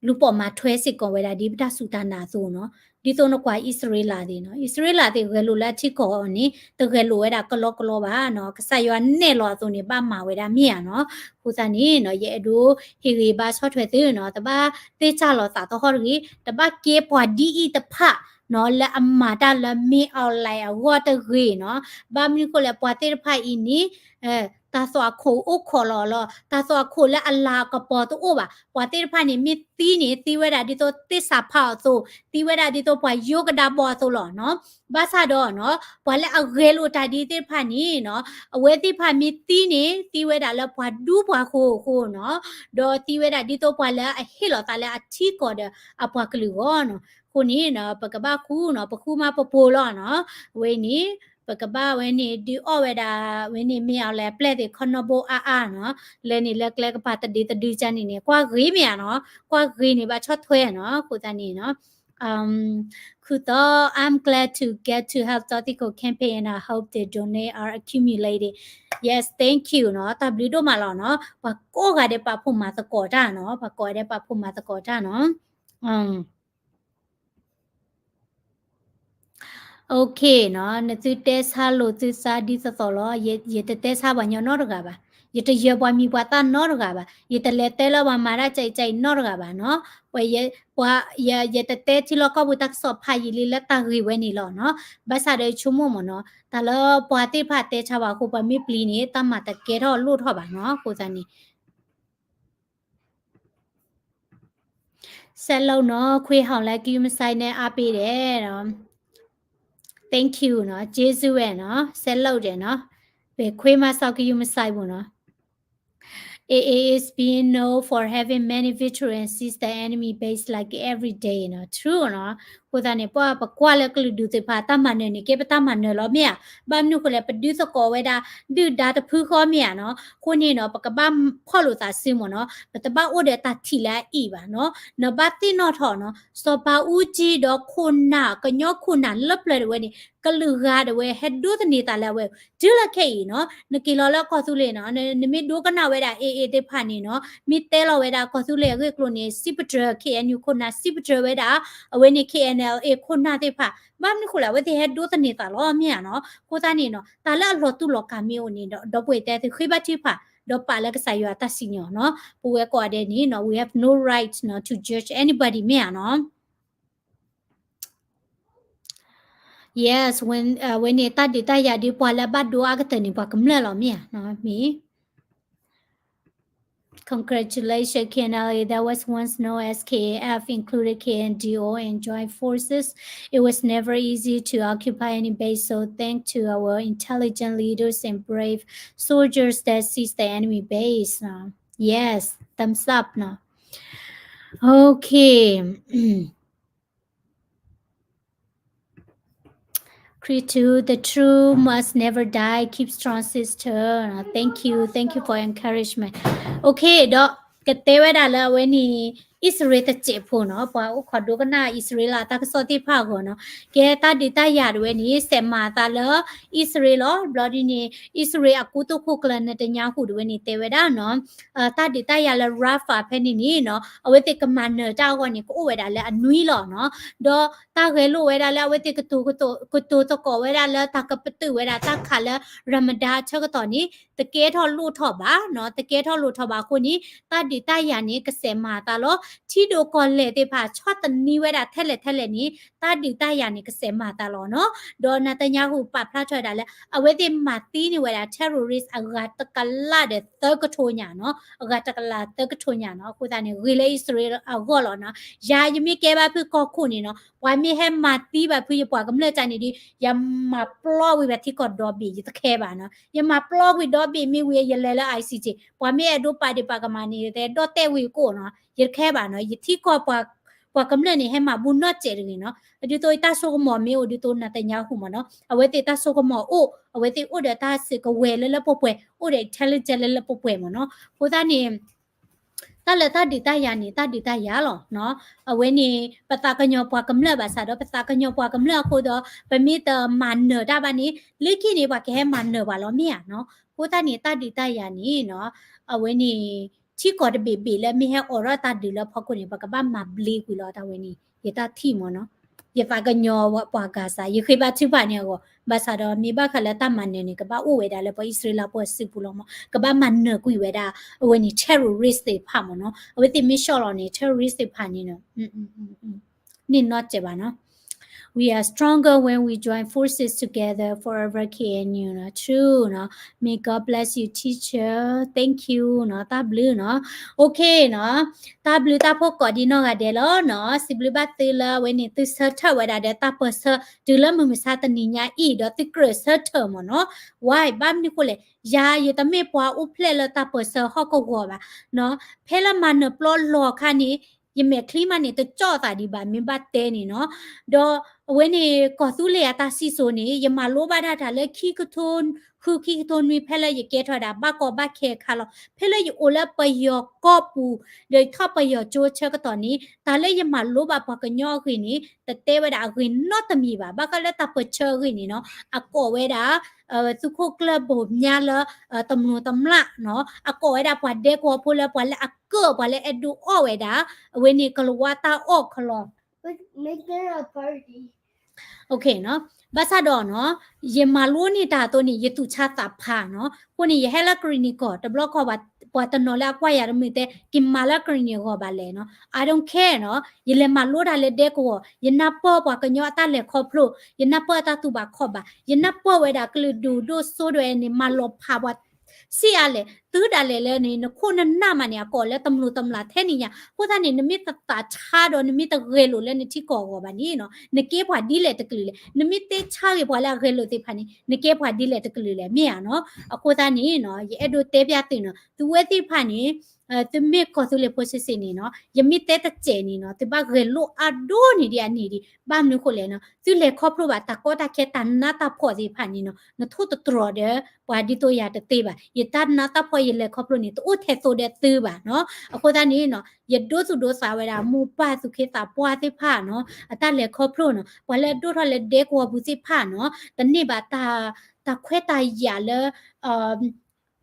လူၤပိာ်မၤထွဲစ့ၢ်ကီးဝဲဒၣ်ဒ်ပတၢ်စူၢ်တၢ်နာ်အသိးနီၤ, ဒ်သိးနကွၢ်အံၣ်စရ့လးသ့ၣ်နီၤ, အံၣ်စရ့လးသ့ၣ်ဂဲၤလိာ်လၢအထံကီၢ်အီၤန့ၣ် တဂဲၤလိာ်ဝဲဒၣ်ကလီကလီဘၣ်နီၤ, ကစၢ်ယွၤနဲၣ်လီၤအသိးန့ၣ် ဘၣ်မၤဝဲဒၣ်မ့ၢ်ဧါနီၤ. အဃိသတးန့ၣ်နီၤ ယအဲၣ်ဒိးဟ့ၣ်ဂံၢ်ဘါဆီၣ်ထွဲသုနီၤ, တဘၣ်သ့ၣ်စၢ်လီၤသးသဟီၣ်တဂ့ၤ, တဘၣ်ကဲပှၤဒ်အံၤတဖၣ်နီၤ လၢအမၤတၢ်လၢမ့ၢ် online အဂီၢ်တဂ့ၤနီၤ. ဘၣ်မနုၤဃိလဲၣ် ပှၤသ့ၣ်တဖၣ်အံၤန့ၣ် တၢ်သွၣ်ခိၣ်အိၣ်ခိးလီၤလီၤ, တၢ်သွၣ်ခိၣ်လၢအလၤအကပီၤတအိၣ်ဘၣ်. ပှၤသ့ၣ်တဖၣ်န့ၣ် မ့ၢ်သံန့ၣ် သံဝဲဒၣ်ဒ်သိးသ့ၣ်စးဖးအီၤအသိး, သံဝဲဒၣ်ဒ်သိးပှၤယိကဒါဘီအသိးလီၤနီၤ. ဘၣ်ဆၣ်ဒီးနီၤ ပှၤလၢအဂဲၤလိာ်တၢ်ဒ်သ့ၣ်တဖၣ်န့ၣ်နီၤ အဝဲသ့ၣ်တဖၣ်မ့ၢ်သံန့ၣ် သံဝဲဒၣ်လၢပှၤဒူပှၤဃိၤအဃိနီၤ, ဒီးသံဝဲဒၣ်ဒ်သိးပှၤလၢအဟ့ၣ်လီၤသးလၢအထံကီၢ်ဒီးအပှၤကလုာ်အဂီၢ်နီၤ. အဃိန့ၣ်နီၤ ပကဘၣ်ဃူနီၤ, ပဃူမးပပူၤလီၤနီၤ. အဝဲန့ၣ် ပကဘၣ်ဝဲန့ၣ် ဒုးအီၣ်ဝဲဒၣ် ဝဲန့ၣ်မ့ၢ်အီၤလဲၣ် အပျဲၢ်သ့ၣ် ခီနီဘိအါအါနီၤ, လၢန့ၣ်လၢကျဲကပၤတဒုတဒုကန့ၣ်န့ၣ် ကွၢ်ဂ့ၤမ့ၢ်ဧါနီၤ, ကွၢ်ဂ့ၤန့ၣ် ဘၣ်ဆီၣ်ထွဲနီၤ. အဃိသတးန့ၣ်နီၤ ခုသီ I'm glad to get to help သီသံၣ်ခိၣ် campaign and I hope they donate are accumulated. Yes, thank you နီၤ, တၢ်ဘျုးဒိၣ်မးလီၤနီၤ. ပှၤကိးဂၤဒဲးပာ်ဖှိၣ်မၤသကိးတၢ်နီၤ, ပှၤကိးဂၤဒဲးပာ်ဖှိၣ်မၤသကိးတၢ်နီၤ. OK နီၤ, နသုတဲဆါလိာ်သုသးဒ်သိးသိးလီၤ. ယတတဲဆါပှၤညီနီတဂၤဘၣ်, ယတယၢၤပှၤမံၤပှၤသၣ်နီတဂၤဘၣ်, ယတလဲၤတဲလၢပှၤမၤတၢ်ကအံၤကအံၤနီတဂၤဘၣ်နီၤ. ပှၤ ယတတဲထံလီၢ်ကီၢ်ပူၤတၢ်ကစီၣ်ဖးယံာ်လံလၢတၢ်ဂ့ၢ်ဝဲန့ၣ်လီၤနီၤ. ဘၣ်ဆၣ်ဒီးယဆိကမိၣ်မ့ၢ်နီၤ, တၢ်လၢပှၤသ့ၣ်တဖၣ်တဲဆါပှၤအဃိ ပှၤမ့ၢ်ပျံၤန့ၣ် တၢ်မၤတကဲထီၣ်လိၣ်ထီၣ်ဘၣ်နီၤ. အဃိသတးန့ၣ် ဆက်လုပ်နော်, ခွေးဟောင်လည်း ဂရုမစိုက်နဲ့ အားပေးတယ်နော်. Thank you နော်, ကျေးဇူးပဲနော်, ဆက်လုပ်တယ်နော်. ဘယ်ခွေးမှ စောင့် ဂရုမစိုက်ဘူးနော်. A A is being known for having many victory and seize the enemy base like every day နီၤ. True နီၤ. အဃိသတးန့ၣ် ပှၤပကွၢ်လၢကလုာ်ဒူၣ်သ့ၣ်တဖၣ်တၢ်မၤနၢၤန့ၣ် ကဲပတၢ်မၤနၢၤလီၤမ့ၢ်ဧါ. ဘၣ်မနုၤအဃိလဲၣ် ပဒုးသကိးဝဲဒၣ် ဒုၣ်ဒါတဖုဃီမ့ၢ်ဧါနီၤ. အဃိန့ၣ်နီၤ ပကဘၣ်ဖီၣ်လိာ်သးစုမ့ၢ်နီၤ. ပတဘၣ်အိၣ်ဒီးတၢ်ထံၣ်လၢအအံၤဘၣ်နီၤ. နဘၣ်သ့ၣ်နီၣ်ထီၣ်နီၤ စီၤဘးအူကၠံဒီးခိၣ်နၢ် ကညီခိၣ်နၢ်လၢပျၢၤတဝဲန့ၣ် ကလုာ်ဂၤဒၣ်ဝဲ ဟဲဒိးသန့ၤသးလၢအဝဲ တုၤလၢခဲအံၤနီၤ, နက့ၤလီၤလၢကီၢ်သူလ့ၤနီၤ, နမ့ၢ်ဒိကနၣ်ဝဲဒၣ် A A သ့ၣ်တဖၣ်န့ၣ်နီၤ, မ့ၢ်တဲလီၤဝဲဒၣ်ကီၢ်သူလ့ၤအဂ့ၢ်အကျိၤန့ၣ် စံးပတြၢၤ K N U ခိၣ်နၢ်, စံးပတြၢၤဝဲဒၣ် အဝဲန့ၣ် K N L A ခိၣ်နၢ်သ့ၣ်တဖၣ်, ဘၣ်မနုၤဃိလဲၣ် အဝဲသ့ၣ်ဟဲဒိးသန့ၤသးလီၤမ့ၢ်ဧါနီၤ. အဃိသတးန့ၣ်နီၤ တၢ်လၢအလီၤတူာ်လီၤကာ်မ့ၢ်အိၣ်န့ၣ်ဒီး ဒီပုၢ်ဝဲၢ်တဲသုဃ့ဘါထုကဖၣ်, ဒီးပာ်လၢကစၢ်ယွၤအတၢ်စံၣ်ညီၣ်နီၤ, ပဝဲကိးဂၤဒဲးန့ၣ်နီၤ we have no right နီၤ to judge anybody မ့ၢ်ဧါနီၤ. Yes, when, uh, ဝဲန့ၣ်တၢ်ဒုးတၢ်ယၤဒုး ပှၤလၢဘၣ်ဒိအါကတၢၢ်န့ၣ် ပှၤကမျၢၢ်လီၤမ့ၢ်ဧါနီၤ, မ့ၢ် Congratulations, K N L A. That was once known as K A F, included K N D O and joint forces. It was never easy to occupy any base, so thanks to our intelligent leaders and brave soldiers that seized the enemy base. Uh, yes, thumbs up နီၤ. Okay. Creed two, the truth must never die. Keep strong, sister. Thank you, thank you for encouragement. Okay, ဒီးကတဲဝဲဒၣ်လၢအဝဲန့ၣ် အံၣ်စရ့လးတစဲးဖိနီၤ, ပှၤအိၣ်ခိးဒိကနၣ်အံၣ်စရ့လးတၢ်ကစီၣ်သ့ၣ်တဖၣ်အဂီၢ်နီၤ, ကဲတၢ်ဒုးတၢ်ယၤတဝဲန့ၣ် စဲးမၤအသးလၢအံၣ်စရ့လးလီၤ. ဘျီဒ်န့ၣ် အံၣ်စရ့လးအကူတိခိၣ်ကျၢၢ် Netanyahu တဝဲန့ၣ် တဲဝဲဒၣ်နီၤ တၢ်ဒုးတၢ်ယၤလၢ Rafah ဖဲန့ၣ်န့ၣ်နီၤ အဝဲသ့ၣ်ကမၤနၢၤတၢ်အဂီၢ်န့ၣ် ကအိၣ်ဝဲဒၣ်လၢအနွံလီၤနီၤ. ဒီးတၢ်ဂဲၤလိာ်ဝဲဒၣ်လၢအဝဲသ့ၣ်ကတိၤ, ကတိၤသကိးဝဲဒၣ်လၢတၢ်ကပတုာ်ဝဲဒၣ်တၢ်ခးလၢ Ramadan အဆၢကတီၢ်န့ၣ် တကဲထီၣ်လိၣ်ထီၣ်ဘၣ်နီၤ, တကဲထီၣ်လိၣ်ထီၣ်ဘၣ်အဃိန့ၣ် တၢ်ဒုးတၢ်ယၤန့ၣ် ကစဲးမၤအသးလီၤ. ထံဒိၣ်ကီၢ်လဲၢ်သ့ၣ်တဖၣ် ဆီၣ်သနံးဝဲဒၣ်ထဲလဲၣ်ထဲလဲၣ်န့ၣ် တၢ်ဒုးတၢ်ယၤန့ၣ် ကစဲးမၤအသးလီၤနီၤ. ဒီး Netanyahu ပာ်ဖျါထီၣ်ဝဲဒၣ်လၢ အဝဲသ့ၣ်မၤသံန့ၢ်ဝဲဒၣ် terrorist အဂၤတကလးဒီးသၢကထိညါနီၤ, အဂၤတကလးသၢကထိညါနီၤ. အဃိသတးန့ၣ် ဂ့ၤလၢအံၣ်စရ့လးအဂီၢ်လီၤနီၤ. ယၤယမ့ၢ်ကဲဘၣ်ဖုးကီၢ်ခိၣ်န့ၣ်နီၤ, ပှၤမ့ၢ်ဟဲမၤသံဘၣ်ဖုးယပှၤကမျၢၢ်တၢ်န့ၣ်ဒီး ယမၤပျီကွံာ်ဘၣ်ထံကီၢ်ဒီဘ့ၣ် ယတခဲဘၣ်နီၤ. ယမၤပျီကွံာ်ဒီဘ့ၣ်မ့ၢ်ဝံၤ ယလဲၤလၢ I C J, ပှၤမ့ၢ်အဲၣ်ဒိးပာ်ဒံးပာ်ကမၣ်န့ၣ် ယတဲဒီၣ်တဲာ်ဝံၤကိၣ်နီၤ, ယတခဲဘၣ်နီၤ. ယထံကီၢ်ပှၤကမျၢၢ်န့ၣ် ဟဲမၤဘူးနီတစဲးတဂ့ၤနီၤ. ဒ်သိးယတၢ်ဆိကမိၣ်မ့ၢ်အိၣ်ဒ်သိး Netanyahu မ့ၢ်နီၤ, အဝဲသ့ၣ်တၢ်ဆိကမိၣ်အိၣ်, အဝဲသ့ၣ်အိၣ်ဒီးတၢ်စုကဝဲၤလၢလၢပှဲၤပှဲၤ, အိၣ်ဒီး intelligence လၢလၢပှဲၤပှဲၤမ့ၢ်နီၤ. အဃိသတးန့ၣ် တၢ်လၢတၢ်ဒုးတၢ်ယၤန့ၣ် တၢ်ဒုးတၢ်ယၤလီၤနီၤ. အဝဲန့ၣ် ပသးကညီၤပှၤကမျၢၢ်ဘၣ်ဆၣ်ဒီး ပသးကညီၤပှၤကမျၢၢ်အဃိဒီး ပမ့ၢ်တမၤနၢၤတၢ်ဘၣ်န့ၣ် လၢခံန့ၣ် ပှၤကဟဲမၤနၢၤပှၤလီၤမ့ၢ်ဧါနီၤ. အဃိသတးန့ၣ် တၢ်ဒုးတၢ်ယၤန့ၣ်နီၤ အဝဲန့ၣ် ထံကီၢ်တဘ့ၣ်ဘ့ၣ်လၢမ့ၢ်ဟဲအိးထီၣ်တၢ်ဒုးလၢဖီခိၣ်န့ၣ် ပကဘၣ်မၤဘျ့ကွံာ်လီၤတၢ်ဝဲန့ၣ် ယတၢ်ထံၣ်မ့ၢ်နီၤ. ယသးကညီၤပှၤ Gaza, ယဃ့ဘါထုကဖၣ်န့ၣ်အဂီၢ်, ဘၣ်ဆၣ်ဒီးမ့ၢ်ဘၣ်ဃးလၢတၢ်မၤနၢၤန့ၣ် ကဘၣ်အိၣ်ဝဲဒၣ်လၢပှၤအံၣ်စရ့လးပှၤစုပူၤလီၤမ့ၢ်, ကဘၣ်မၤနၢၤကွံာ်ဝဲဒၣ် အဝဲန့ၣ် terrorist သ့ၣ်တဖၣ်မ့ၢ်နီၤ. အဝဲသ့ၣ်မ့ၢ်ဆီၣ်လီၤန့ၣ် terrorist သ့ၣ်တဖၣ်န့ၣ်နီၤ န့ၢ်နီၢ်စဲးဘၣ်နီၤ. We are stronger when we join forces together, forever K N U နီၤ, true နီၤ. May God bless you, teacher. Thank you နီၤ, တၢ်ဘျုးနီၤ. Okay နီၤ, တၢ်ဘျုးတၢ်ဖှိၣ်ကိးဒံနီၢ်ဂၤဒဲးလီၤနီၤ. စံးဘျုးဘၣ်သုလၢအဝဲန့ၣ် သုဆၢထၢၣ်ဝဲဒၣ်ဒီးတၢ်ပၢၢ်ဆၢ တုၤလၢမုၢ်မဆါတနံၤညါအံၤ ဒီးသုကြၢးဆၢထၢၣ်မ့ၢ်နီၤ. Why ဘၣ်မနုၤဃိလဲၣ်, ယၤယတမ့ၢ်ပှၤအိၣ်ဖျဲၣ်လၢတၢ်ပၢၢ်ဆၢဟီၣ်ကဝီၤဘၣ်နီၤ. ဖဲလၢမၤနၢၤပျီလီၤအခါန့ၣ် ယမဲာ်ချံမးန့ၣ် တကၠီၣ်အသးဒံးဘၣ် မ့ၢ်ဘၣ်တဲန့ၣ်နီၤ. ဒီးအဝဲန့ၣ် ကီၢ်သူလ့ၤအတၢ်စံၣ်စိၤန့ၣ် ယမၤလိဘၣ်ဒၣ်တၢ်လၢခံကထိဃု ခံကထိနွံ ဖဲလၢယကဲထီၣ်ဝဲဒၣ် ဘၣ်ကီဘၣ်ခဲအခါလီၤ. ဖဲလၢယအိၣ်လၢပယီၤကီၢ်ပူၤ ဒီးယထီၣ်ပယီၤကၠိဆၢကတီၢ်န့ၣ် တၢ်လၢယမၤလိဘၣ်ပှၤကညီအဂ့ၢ်န့ၣ် တတဲဝဲဒၣ်အဂ့ၢ်နီတမံၤဘၣ်. ဘၣ်ဃးလၢတၢ်ပၢၢ်ဆၢအဂ့ၢ်န့ၣ်နီၤ အကိးဝဲဒၣ် သုးခိၣ်ကျၢၢ်ဘိၣ်မၠါလၢ တမျိးတမျာ်နီၤ, အကိးဝဲဒၣ်ပှၤဒဲကဝီၤဖိလၢပှၤလၢအကၢၣ် ပှၤလၢအဲၣ်ဒိးအီၣ်ဝဲဒၣ် အဝဲန့ၣ် ကလၤဝါတၢ်အီၣ်ကလီၤ. ဘၣ်ဆၣ်ဒီးနီၤ ယမၤလိန့ၢ်တၢ်အသိးန့ၣ် ယသူၣ်ဆါသးဖးနီၤ. အဃိန့ၣ် ယဟဲလၢကရံၣ်နံၣ်ကီၢ် တဘျီခီ ပှၤတနီၤလၢအကွၢ်ယၤတမုာ်တဲ က့ၤမၤလၢကရံၣ်နံၣ်အဂီၢ်ဘၣ်လဲၣ်နီၤ. I don't care နီၤ, ယလဲၤမၤလိတၢ်လၢဒဲကဝီၤ, ယနၢ်ပၢၢ်ပှၤကညီအတၢ်လဲၤခီဖျိ, ယနၢ်ပၢၢ်အတၢ်တူၢ်ဘၣ်ခီၣ်ဘၣ်, ယနၢ်ပၢၢ်ဝဲဒၣ်ကလုာ်ဒူၣ်ဒိၣ်စိဒိၣ်အဲန့ၣ် မၤလီၤဖးပှၤ ဆံးအါလဲၣ်, တုၤဒၣ်လဲာ်လၢန့ၣ် နခိၣ်နနၢ်မးန့ၣ် အကိးလၢတမျိးတမျာ်ထဲန့ၣ်ညါ. အဃိသတးန့ၣ် နမ့ၢ်တသးဆါဒီး နမ့ၢ်တဂဲၤလိာ်လၢနထံကီၢ်အဂီၢ်ဘၣ်န့ၣ်နီၤ, နကဲပှၤဒ်လဲၣ်တကလုာ်လဲၣ်. နမ့ၢ်တဲဆါဂ့ၤပှၤလၢအဂဲၤလိာ်သ့ၣ်တဖၣ်န့ၣ် နကဲပှၤဒ်လဲၣ်တကလုာ်လဲၣ် မ့ၢ်ဧါနီၤ. အဃိသတးန့ၣ်နီၤ ယအဲၣ်ဒိးတဲဖျါသုနီၤ, သုဝဲသ့ၣ်တဖၣ်န့ၣ် သုမ့ၢ်ကီၢ်သူလ့ၤဖိဆံးဆံးန့ၣ်နီၤ, ယမ့ၢ်တဲတစဲးန့ၣ်နီၤ, သုဘၣ်ဂဲၤလိာ်အါဒိၣ်န့ၢ်ဒံးအန့ၣ်ဒံး. ဘၣ်မနုၤဃိလဲၣ်နီၤ, သုလဲၤခီဖျိဘၣ်တၢ်ကီတၢ်ခဲတၢ်နးတၢ်ဖှီၣ်သ့ၣ်တဖၣ်န့ၣ်နီၤ, နထိၣ်သတြီၤဒီး ပှၤဒ်သိးယၤတသ့ဘၣ်. ယတၢ်နးတၢ်ဖှီၣ်ယလဲၤခီဖျိန့ၣ် တအိၣ်ထဲသိးဒီးသုဘၣ်နီၤ. အဃိသတးန့ၣ်နီၤ, ယဒိသူၣ်ဒိသးဝဲဒၣ် မိၢ်ပၢ်သူၣ်က့သးပှၢ်သ့ၣ်တဖၣ်နီၤ, အတၢ်လဲၤခီဖျိနီၤ, ပှၤလၢအဒိၣ်ထီၣ်လၢဒဲကဝီၤပူၤသ့ၣ်တဖၣ်နီၤ, တန့ၢ်ဘၣ်တၢ်ခွဲးတၢ်ယာ်လၢ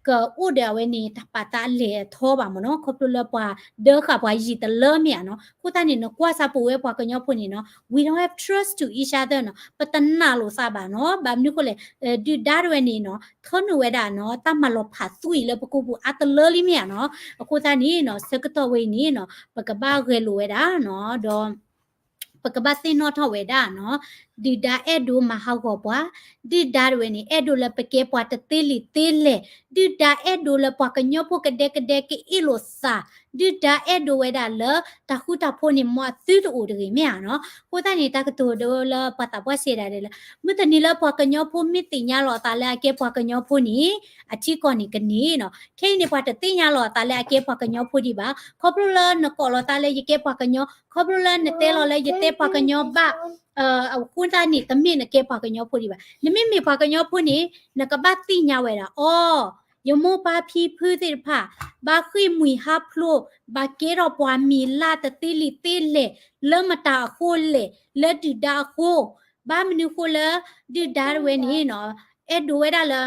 ကအိၣ်ဒီးအဝဲန့ၣ် တၢ်ပာ်သးအလဲၢ်အထီဘၣ်မ့ၢ်နီၤ, ခီဖျိလၢပှၤဒၢဃာ်ပှၤယံာ်တလၢမ့ၢ်ဧါနီၤ. အဃိသတးန့ၣ် နကွၢ်စၢ်ပဝဲပှၤကညီဖိန့ၣ်နီၤ, we don't have trust to each other နီၤ, ပတနာ်လိာ်သးဘၣ်နီၤ. ဘၣ်မနုၤဃိလဲၣ်, ဒုၣ်ဒါတဝဲန့ၣ်နီၤ, ထၢနုာ်ဝဲဒၣ်နီၤ, တၢ်မၤလီၤဖးသွံၣ်လၢပကိာ်ပူၤအါတလၢလံမ့ၢ်ဧါနီၤ. အဃိသတးန့ၣ်နီၤ, ဆၢကတီၢ်ဝဲအံၤန့ၣ်နီၤ, ပကဘၣ်ဂဲၤလိာ်ဝဲဒၣ်နီၤ, ဒီး ပကဘၣ်သ့ၣ်နီၣ်ထီၣ်ဝဲဒၣ်နီၤ, ဒုၣ်ဒါအဲၣ်ဒိးမၤဟးဂီၤပှၤ, ဒုၣ်ဒါတဝဲန့ၣ် အဲၣ်ဒိးလၢပကဲပှၤတသ့လံာ်သ့လဲၢ်, ဒုၣ်ဒါအဲၣ်ဒိးလၢပှၤကညီဖိကဒဲကဒဲကအ့ၣ်လိာ်သး, ဒုၣ်ဒါအဲၣ်ဒိးဝဲဒၣ်လၢ တၢ်ဃူတၢ်ဖိးန့ၣ် မ်အသုတအိၣ်တဂ့ၤမ့ၢ်ဧါနီၤ. အဃိသတးန့ၣ် တၢ်ကတိၤဒိလၢပှၤသးပှၢ်စံးဒၣ်ဒဲးလၢ မုၢ်တနံၤလၢပှၤကညီဖိမ့ၢ်သ့ၣ်ညါလီၤအသးလၢအကဲပှၤကညီဖိန့ၣ် အထံကီၢ်န့ၣ်ကန့ၢ်နီၤ. ခဲအံၤန့ၣ် ပှၤတသ့ၣ်ညါလီၤအသးလၢအကဲပှၤကညီဖိဒံးဘၣ်. ခီဖျိလၢနကိးလီၤသးလၢယကဲပှၤကညီ, ခီဖျိလၢနတဲလီၤလၢယတဲပှၤကညီဘၣ်, အဃိသတးန့ၣ် တမ့ၢ်နကဲပှၤကညီဖိဒံးဘၣ်. နမ့မ့ၢ်ပှၤကညီဖိန့ၣ် နကဘၣ်သ့ၣ်ညါဝဲဒၣ် အိ ယမိၢ်ပၢ်ဖံဖုသ့ၣ်တဖၣ် ဘၣ်ဃ့ၢ်မှံဟးဖျိး, ဘၣ်ကဲထီၣ်ပှၤမံၤလၢ်တသ့လံာ်သ့လဲၢ်, လၢမတၤအဃိလဲၣ်, လၢဒုၣ်ဒါအဃိ, ဘၣ်မနုၤဃိလၢ ဒုၣ်ဒါတဝဲန့ၣ်နီၤ, အဲၣ်ဒိးဝဲဒၣ်လၢ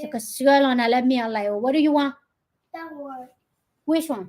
ယကဆှၢလီၤနၤလၢမ့ၢ်အီၤလၢ what do you want? Which one?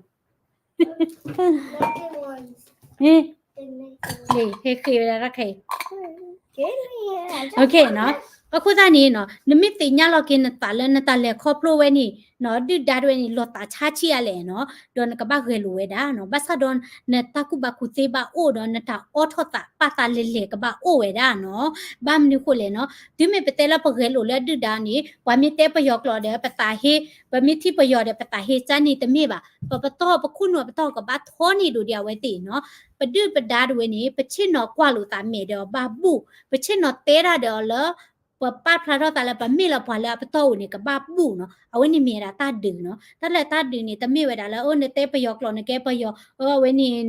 ဟ့ၣ်ဃ့ဝဲဒၣ်တၢ်ခဲအံၤ OK နီၤ. အဃိသတးန့ၣ်နီၤ, နမ့ၢ်သ့ၣ်ညါလီၤက့ၤနသးလၢနတၢ်လဲၤခီဖျိဝဲန့ၣ်နီၤ, ဒုၣ်ဒါတဝဲန့ၣ် လီၤသးဆါဆံးအါလဲၣ်နီၤ, ဒီးနကဘၣ်ဂဲၤလိာ်ဝဲဒၣ်နီၤ. ဘၣ်ဆၣ်ဒီးနတၢ်ကူၣ်ဘၣ်ကူၣ်သ့ဘၣ်အိၣ်ဒီး နတၢ်အိးထီၣ်သးပာ်သးလဲၤလဲၤကဘၣ်အိၣ်ဝဲဒၣ်နီၤ. ဘၣ်မနုၤဃိလဲၣ်နီၤ, တုၤမ့ၢ်ပတဲလၢပဂဲၤလိာ်လၢဒုၣ်ဒါန့ၣ် ပှၤမ့ၢ်တဲပယီၤကျိာ်ဒီးပသးဟ့, ပမ့ၢ်ထံၣ်ပယီၤဒီးပသးဟ့ ကန့ၣ်တမ့ၢ်ဘၣ်. ပပတီၢ်ပခိၣ်နူာ်ပတီၢ်ကဘၣ်ထီန့ၢ်ဒိၣ်ဒံးအဝဲသ့ၣ်နီၤ. ပဒုၣ်ပဒါတဝဲန့ၣ် ပဆ့ၣ်နီၤကွၢ်လိာ်သးမဲာ်ဒီးအီၤဘၣ်ဘူၣ်, ပဆ့ၣ်နီၤတဲတၢ်ဒီးအီၤလၢ ပပာ်ဖျါထီၣ်သးလၢပမ့ၢ်လၢပှၤလၢအပတီၢ်အိၣ်န့ၣ် ကဘၣ်ဘူၣ်နီၤ. အဝဲန့ၣ်မ့ၢ်ဝဲဒၣ်တၢ်ဒုးနီၤ. တၢ်လၢတၢ်ဒုးန့ၣ် တမ့ၢ်ဝဲဒၣ်လၢ အိ နတဲပယီၤကျိာ်နကဲပယီၤ, အဝဲန့ၣ်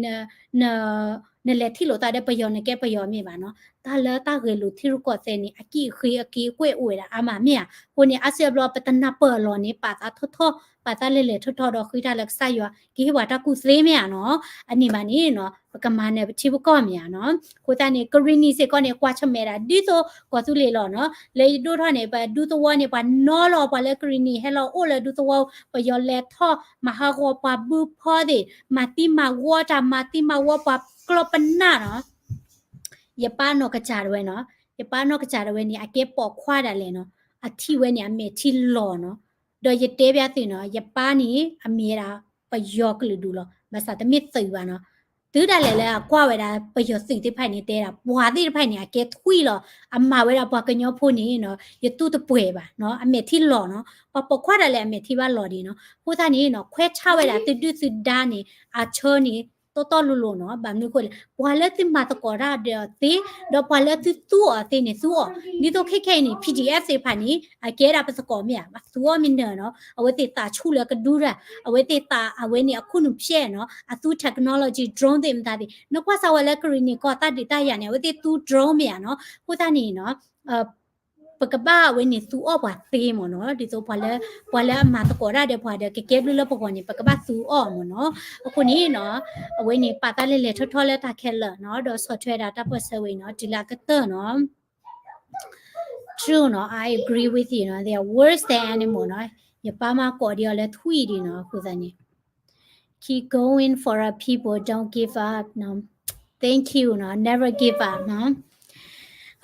နလဲၤထံၣ်လိာ်သးဒီးပယီၤနကဲပယီၤမ့ၢ်ဘၣ်နီၤ. တၢ်လၢတၢ်ဂဲၤလိာ်ထံရူၢ်ကီၢ်သဲးန့ၣ် အကံၢ်အဃ့အက့အကွဲၢ်အိၣ်ဝဲဒၣ်အါမးမ့ၢ်ဧါ. အဃိန့ၣ် အါစုအါဘျီပတနၢ်ပၢၢ်အလီၢ်န့ၣ် ပာ်သးထီထီၣ်, ပာ်သးလဲၤလဲၤထီထီၣ်ဒီးဃ့တၢ်လၢကစၢ်ယွၤ ကဟ့ၣ်ပှၤတၢ်ကူၣ်သ့မ့ၢ်ဧါနီၤ. အန့ၣ်ဘၣ်န့ၣ်နီၤ ပကမၤနၢၤပထံပကီၢ်မ့ၢ်ဧါနီၤ. အဃိသတးန့ၣ် ကရံၣ်နံၣ်စ့ၢ်ကီးန့ၣ် ကွၢ်ဆၢၣ်မဲာ်ဒၣ် ဒ်သိးကီၢ်သူလ့ၤလီၤနီၤ. လၢယဒိၣ်ထီၣ်န့ၣ် ပဒူသဝီန့ၣ် ပှၤနီၤလီၤပှၤလၢကရံၣ်နံၣ် ဟဲလီၤအိၣ်လၢဒူသဝီ, ပယီၤလဲၤထီၣ် မၤဟးဂီၤပှၤဘုဖီသ့ၣ်, မၤသံမၤဝီတၢ်, မၤသံမၤဝီပှၤကျီၢ်ပနၢ်နီၤ. ယပၢ်နီၢ်ကစၢ်တဝဲနီၤ, ယပၢ်နီၢ်ကစၢ်တဝဲန့ၣ် အကဲပိာ်ခွါဒၣ်လဲာ်နီၤ, အထံၣ်ဝဲန့ၣ် အမဲာ်ထံလီၤနီၤ. ဒီးယတဲဘၣ်သုနီၤ, ယပၢ်န့ၣ် အမ့ၢ်ဝဲဒၣ်ပယီၤကလုာ်ဒူၣ်လီၤ, ဘၣ်ဆၣ်တမ့ၢ်သုးဘၣ်နီၤ. တုၤဒၣ်လဲာ်လၢအကွၢ်ဝဲဒၣ်ပယီၤသုးသ့ၣ်တဖၣ်န့ၣ် တဲဒၣ် ပှၤသ့ၣ်တဖၣ်န့ၣ် အကဲထွံၣ်လီၤ, အမၤဝဲဒၣ်ပှၤကညီဖိန့ၣ်နီၤ, ယတူၢ်တပှဲၤဘၣ်နီၤ, အမဲာ်ထံလီၤနီၤ, ပှၤပိာ်ခွါဒၣ်လဲာ်အမဲာ်ထံဘၣ်လီၤဒံးနီၤ. အဃိသတးန့ၣ်နီၤ, ခွဲးဆါဝဲဒၣ်သုဒုၣ်သုဒါန့ၣ် အဆၢန့ၣ် တီတီလိၤလိၤနီၤ. ဘၣ်မနုၤအဃိလဲၣ်, ပှၤလၢသုမၤသကိးတၢ်ဒီးသ့, ဒီးပှၤလၢသုသူအီၤသ့န့ၣ် သူအီၤ, ဒ်သိးခဲခဲအံၤန့ၣ် PDF သ့ၣ်တဖၣ်န့ၣ် အကဲဒၣ်ပသကိးမ့ၢ်ဧါ, ဘၣ်သူအီၤမ့ၢ်နၢၤနီၤ, အဝဲသ့ၣ်သးဆူၣ်လၢကဒူတၢ်, အဝဲသ့ၣ်သးအဝဲန့ၣ်အခိၣ်နူာ်ဖျဲးနီၤ, အသူ technology drone သ့ၣ်မတၤသ့ၣ်, နကွၢ်စၢ်ဝဲလၢကရံၣ်နံၣ်ကီၢ်တၢ်ဒုးတၢ်ယၤန့ၣ် အဝဲသ့ၣ်သူ drone မ့ၢ်ဧါနီၤ. အဃိသတးန့ၣ်နီၤ ပကဘၣ်အဝဲန့ၣ်သူအီၣ်ပှၤသ့မ့ၢ်နီၤ, ဒ်သိးပှၤလၢ, ပှၤလၢအမၤသကိးတၢ်ဒီးပှၤဒီး ကကဲဘျုးလၢပဂီၢ်န့ၣ် ပကဘၣ်သူအီၣ်မ့ၢ်နီၤ. အဃိန့ၣ်နီၤ, အဝဲန့ၣ်ပာ်သးလဲၤလဲၤထီၣ်ထီၣ်လၢတၢ်ခဲလၢာ်နီၤ, ဒီးဆီၣ်ထွဲဒၣ်တၢ်ပၢၢ်ဆၢဝဲအံၤနီၤ, တုၤလၢအကတၢၢ်နီၤ. True နီၤ, I agree with you နီၤ, they are worse than animal နီၤ. ယပၢ်မၤကိးဒံးအီၤလၢထွံၣ်ဒံးနီၤ, အဃိသတးန့ၣ် Keep going for our people, don't give up နီၤ. Thank you နီၤ, never give up နီၤ.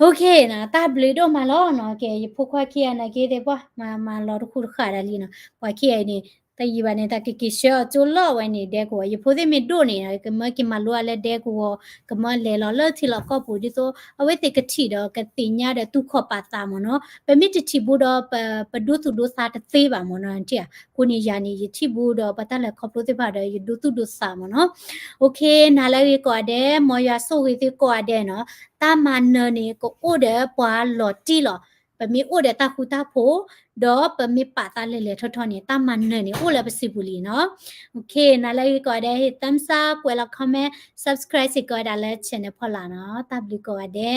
Okay နီၤ, တၢ်ဘျုးဒိၣ်မးလီၤနီၤ. ကဲ ယဖိခွါခံဂၤနာ်က့သ့ၣ်ပှၢ် မၤ, မၤလီၤတခူတဃာ်ဒၣ်လံနီၤ. ပှၤခံဂၤအံၤန့ၣ် တယံာ်ဘၣ်န့ၣ် တၢ်ကက့ၤဆှၢအီၤကၠိလီၤဝဲန့ၣ် ဒဲကဝီၤ ယဖိသ့ၣ်မ့ၢ်ဒိၣ်န့ၣ် ကမၢက့ၤမၤလိအီၤလၢဒဲကဝီၤ ကမၢလဲၤလီၤလၢထံလီၢ်ကီၢ်ပူၤ ဒ်သိး အဝဲသ့ၣ်ကထံၣ်ဒီးကသ့ၣ်ညါဒီးသူၣ်ခီၣ်ပာ်သးမ့ၢ်နီၤ. ပမ့ၢ်တထံၣ်ဘူးဒီး ပဒိသူၣ်ဒိသးတသ့ဘၣ်မ့ၢ်နီၤ. အဃိန့ၣ် ယၤန့ၣ် ယထံၣ်ဘူးဒီးပှၤတၢ်လဲၤခီဖျိသ့ၣ်တဖၣ်ဒီး ယဒိသူၣ်ဒိသးမ့ၢ်နီၤ. နၤလၢဂ့ၤကိးဂၤဒဲး မ်ယွၤဆိၣ်ဂ့ၤသုကိးဂၤဒဲးနီၤ. တၢ်မၤနၢၤန့ၣ် ကအိၣ်ဒီးပှၤလီၤတံၢ်လီၤ. ပမ့ၢ်အိၣ်ဒီးတၢ်ဃူတၢ်ဖိး ဒီးပမ့ၢ်ပာ်သးလဲၤလဲၤထီၣ်ထီၣ်န့ၣ် တၢ်မၤနၢၤန့ၣ် အိၣ်လၢပစုပူၤလံနီၤ. နၤလၢဂ့ၤကိးဂၤဒဲး ဟ့ၣ် thumbs up ကွဲးလီၤ comment, subscribe စ့ၢ်ကီးဝဲဒၣ်လၢ channel ဖီလာ်နီၤ. တၢ်ဘျုးကိးဂၤဒဲး.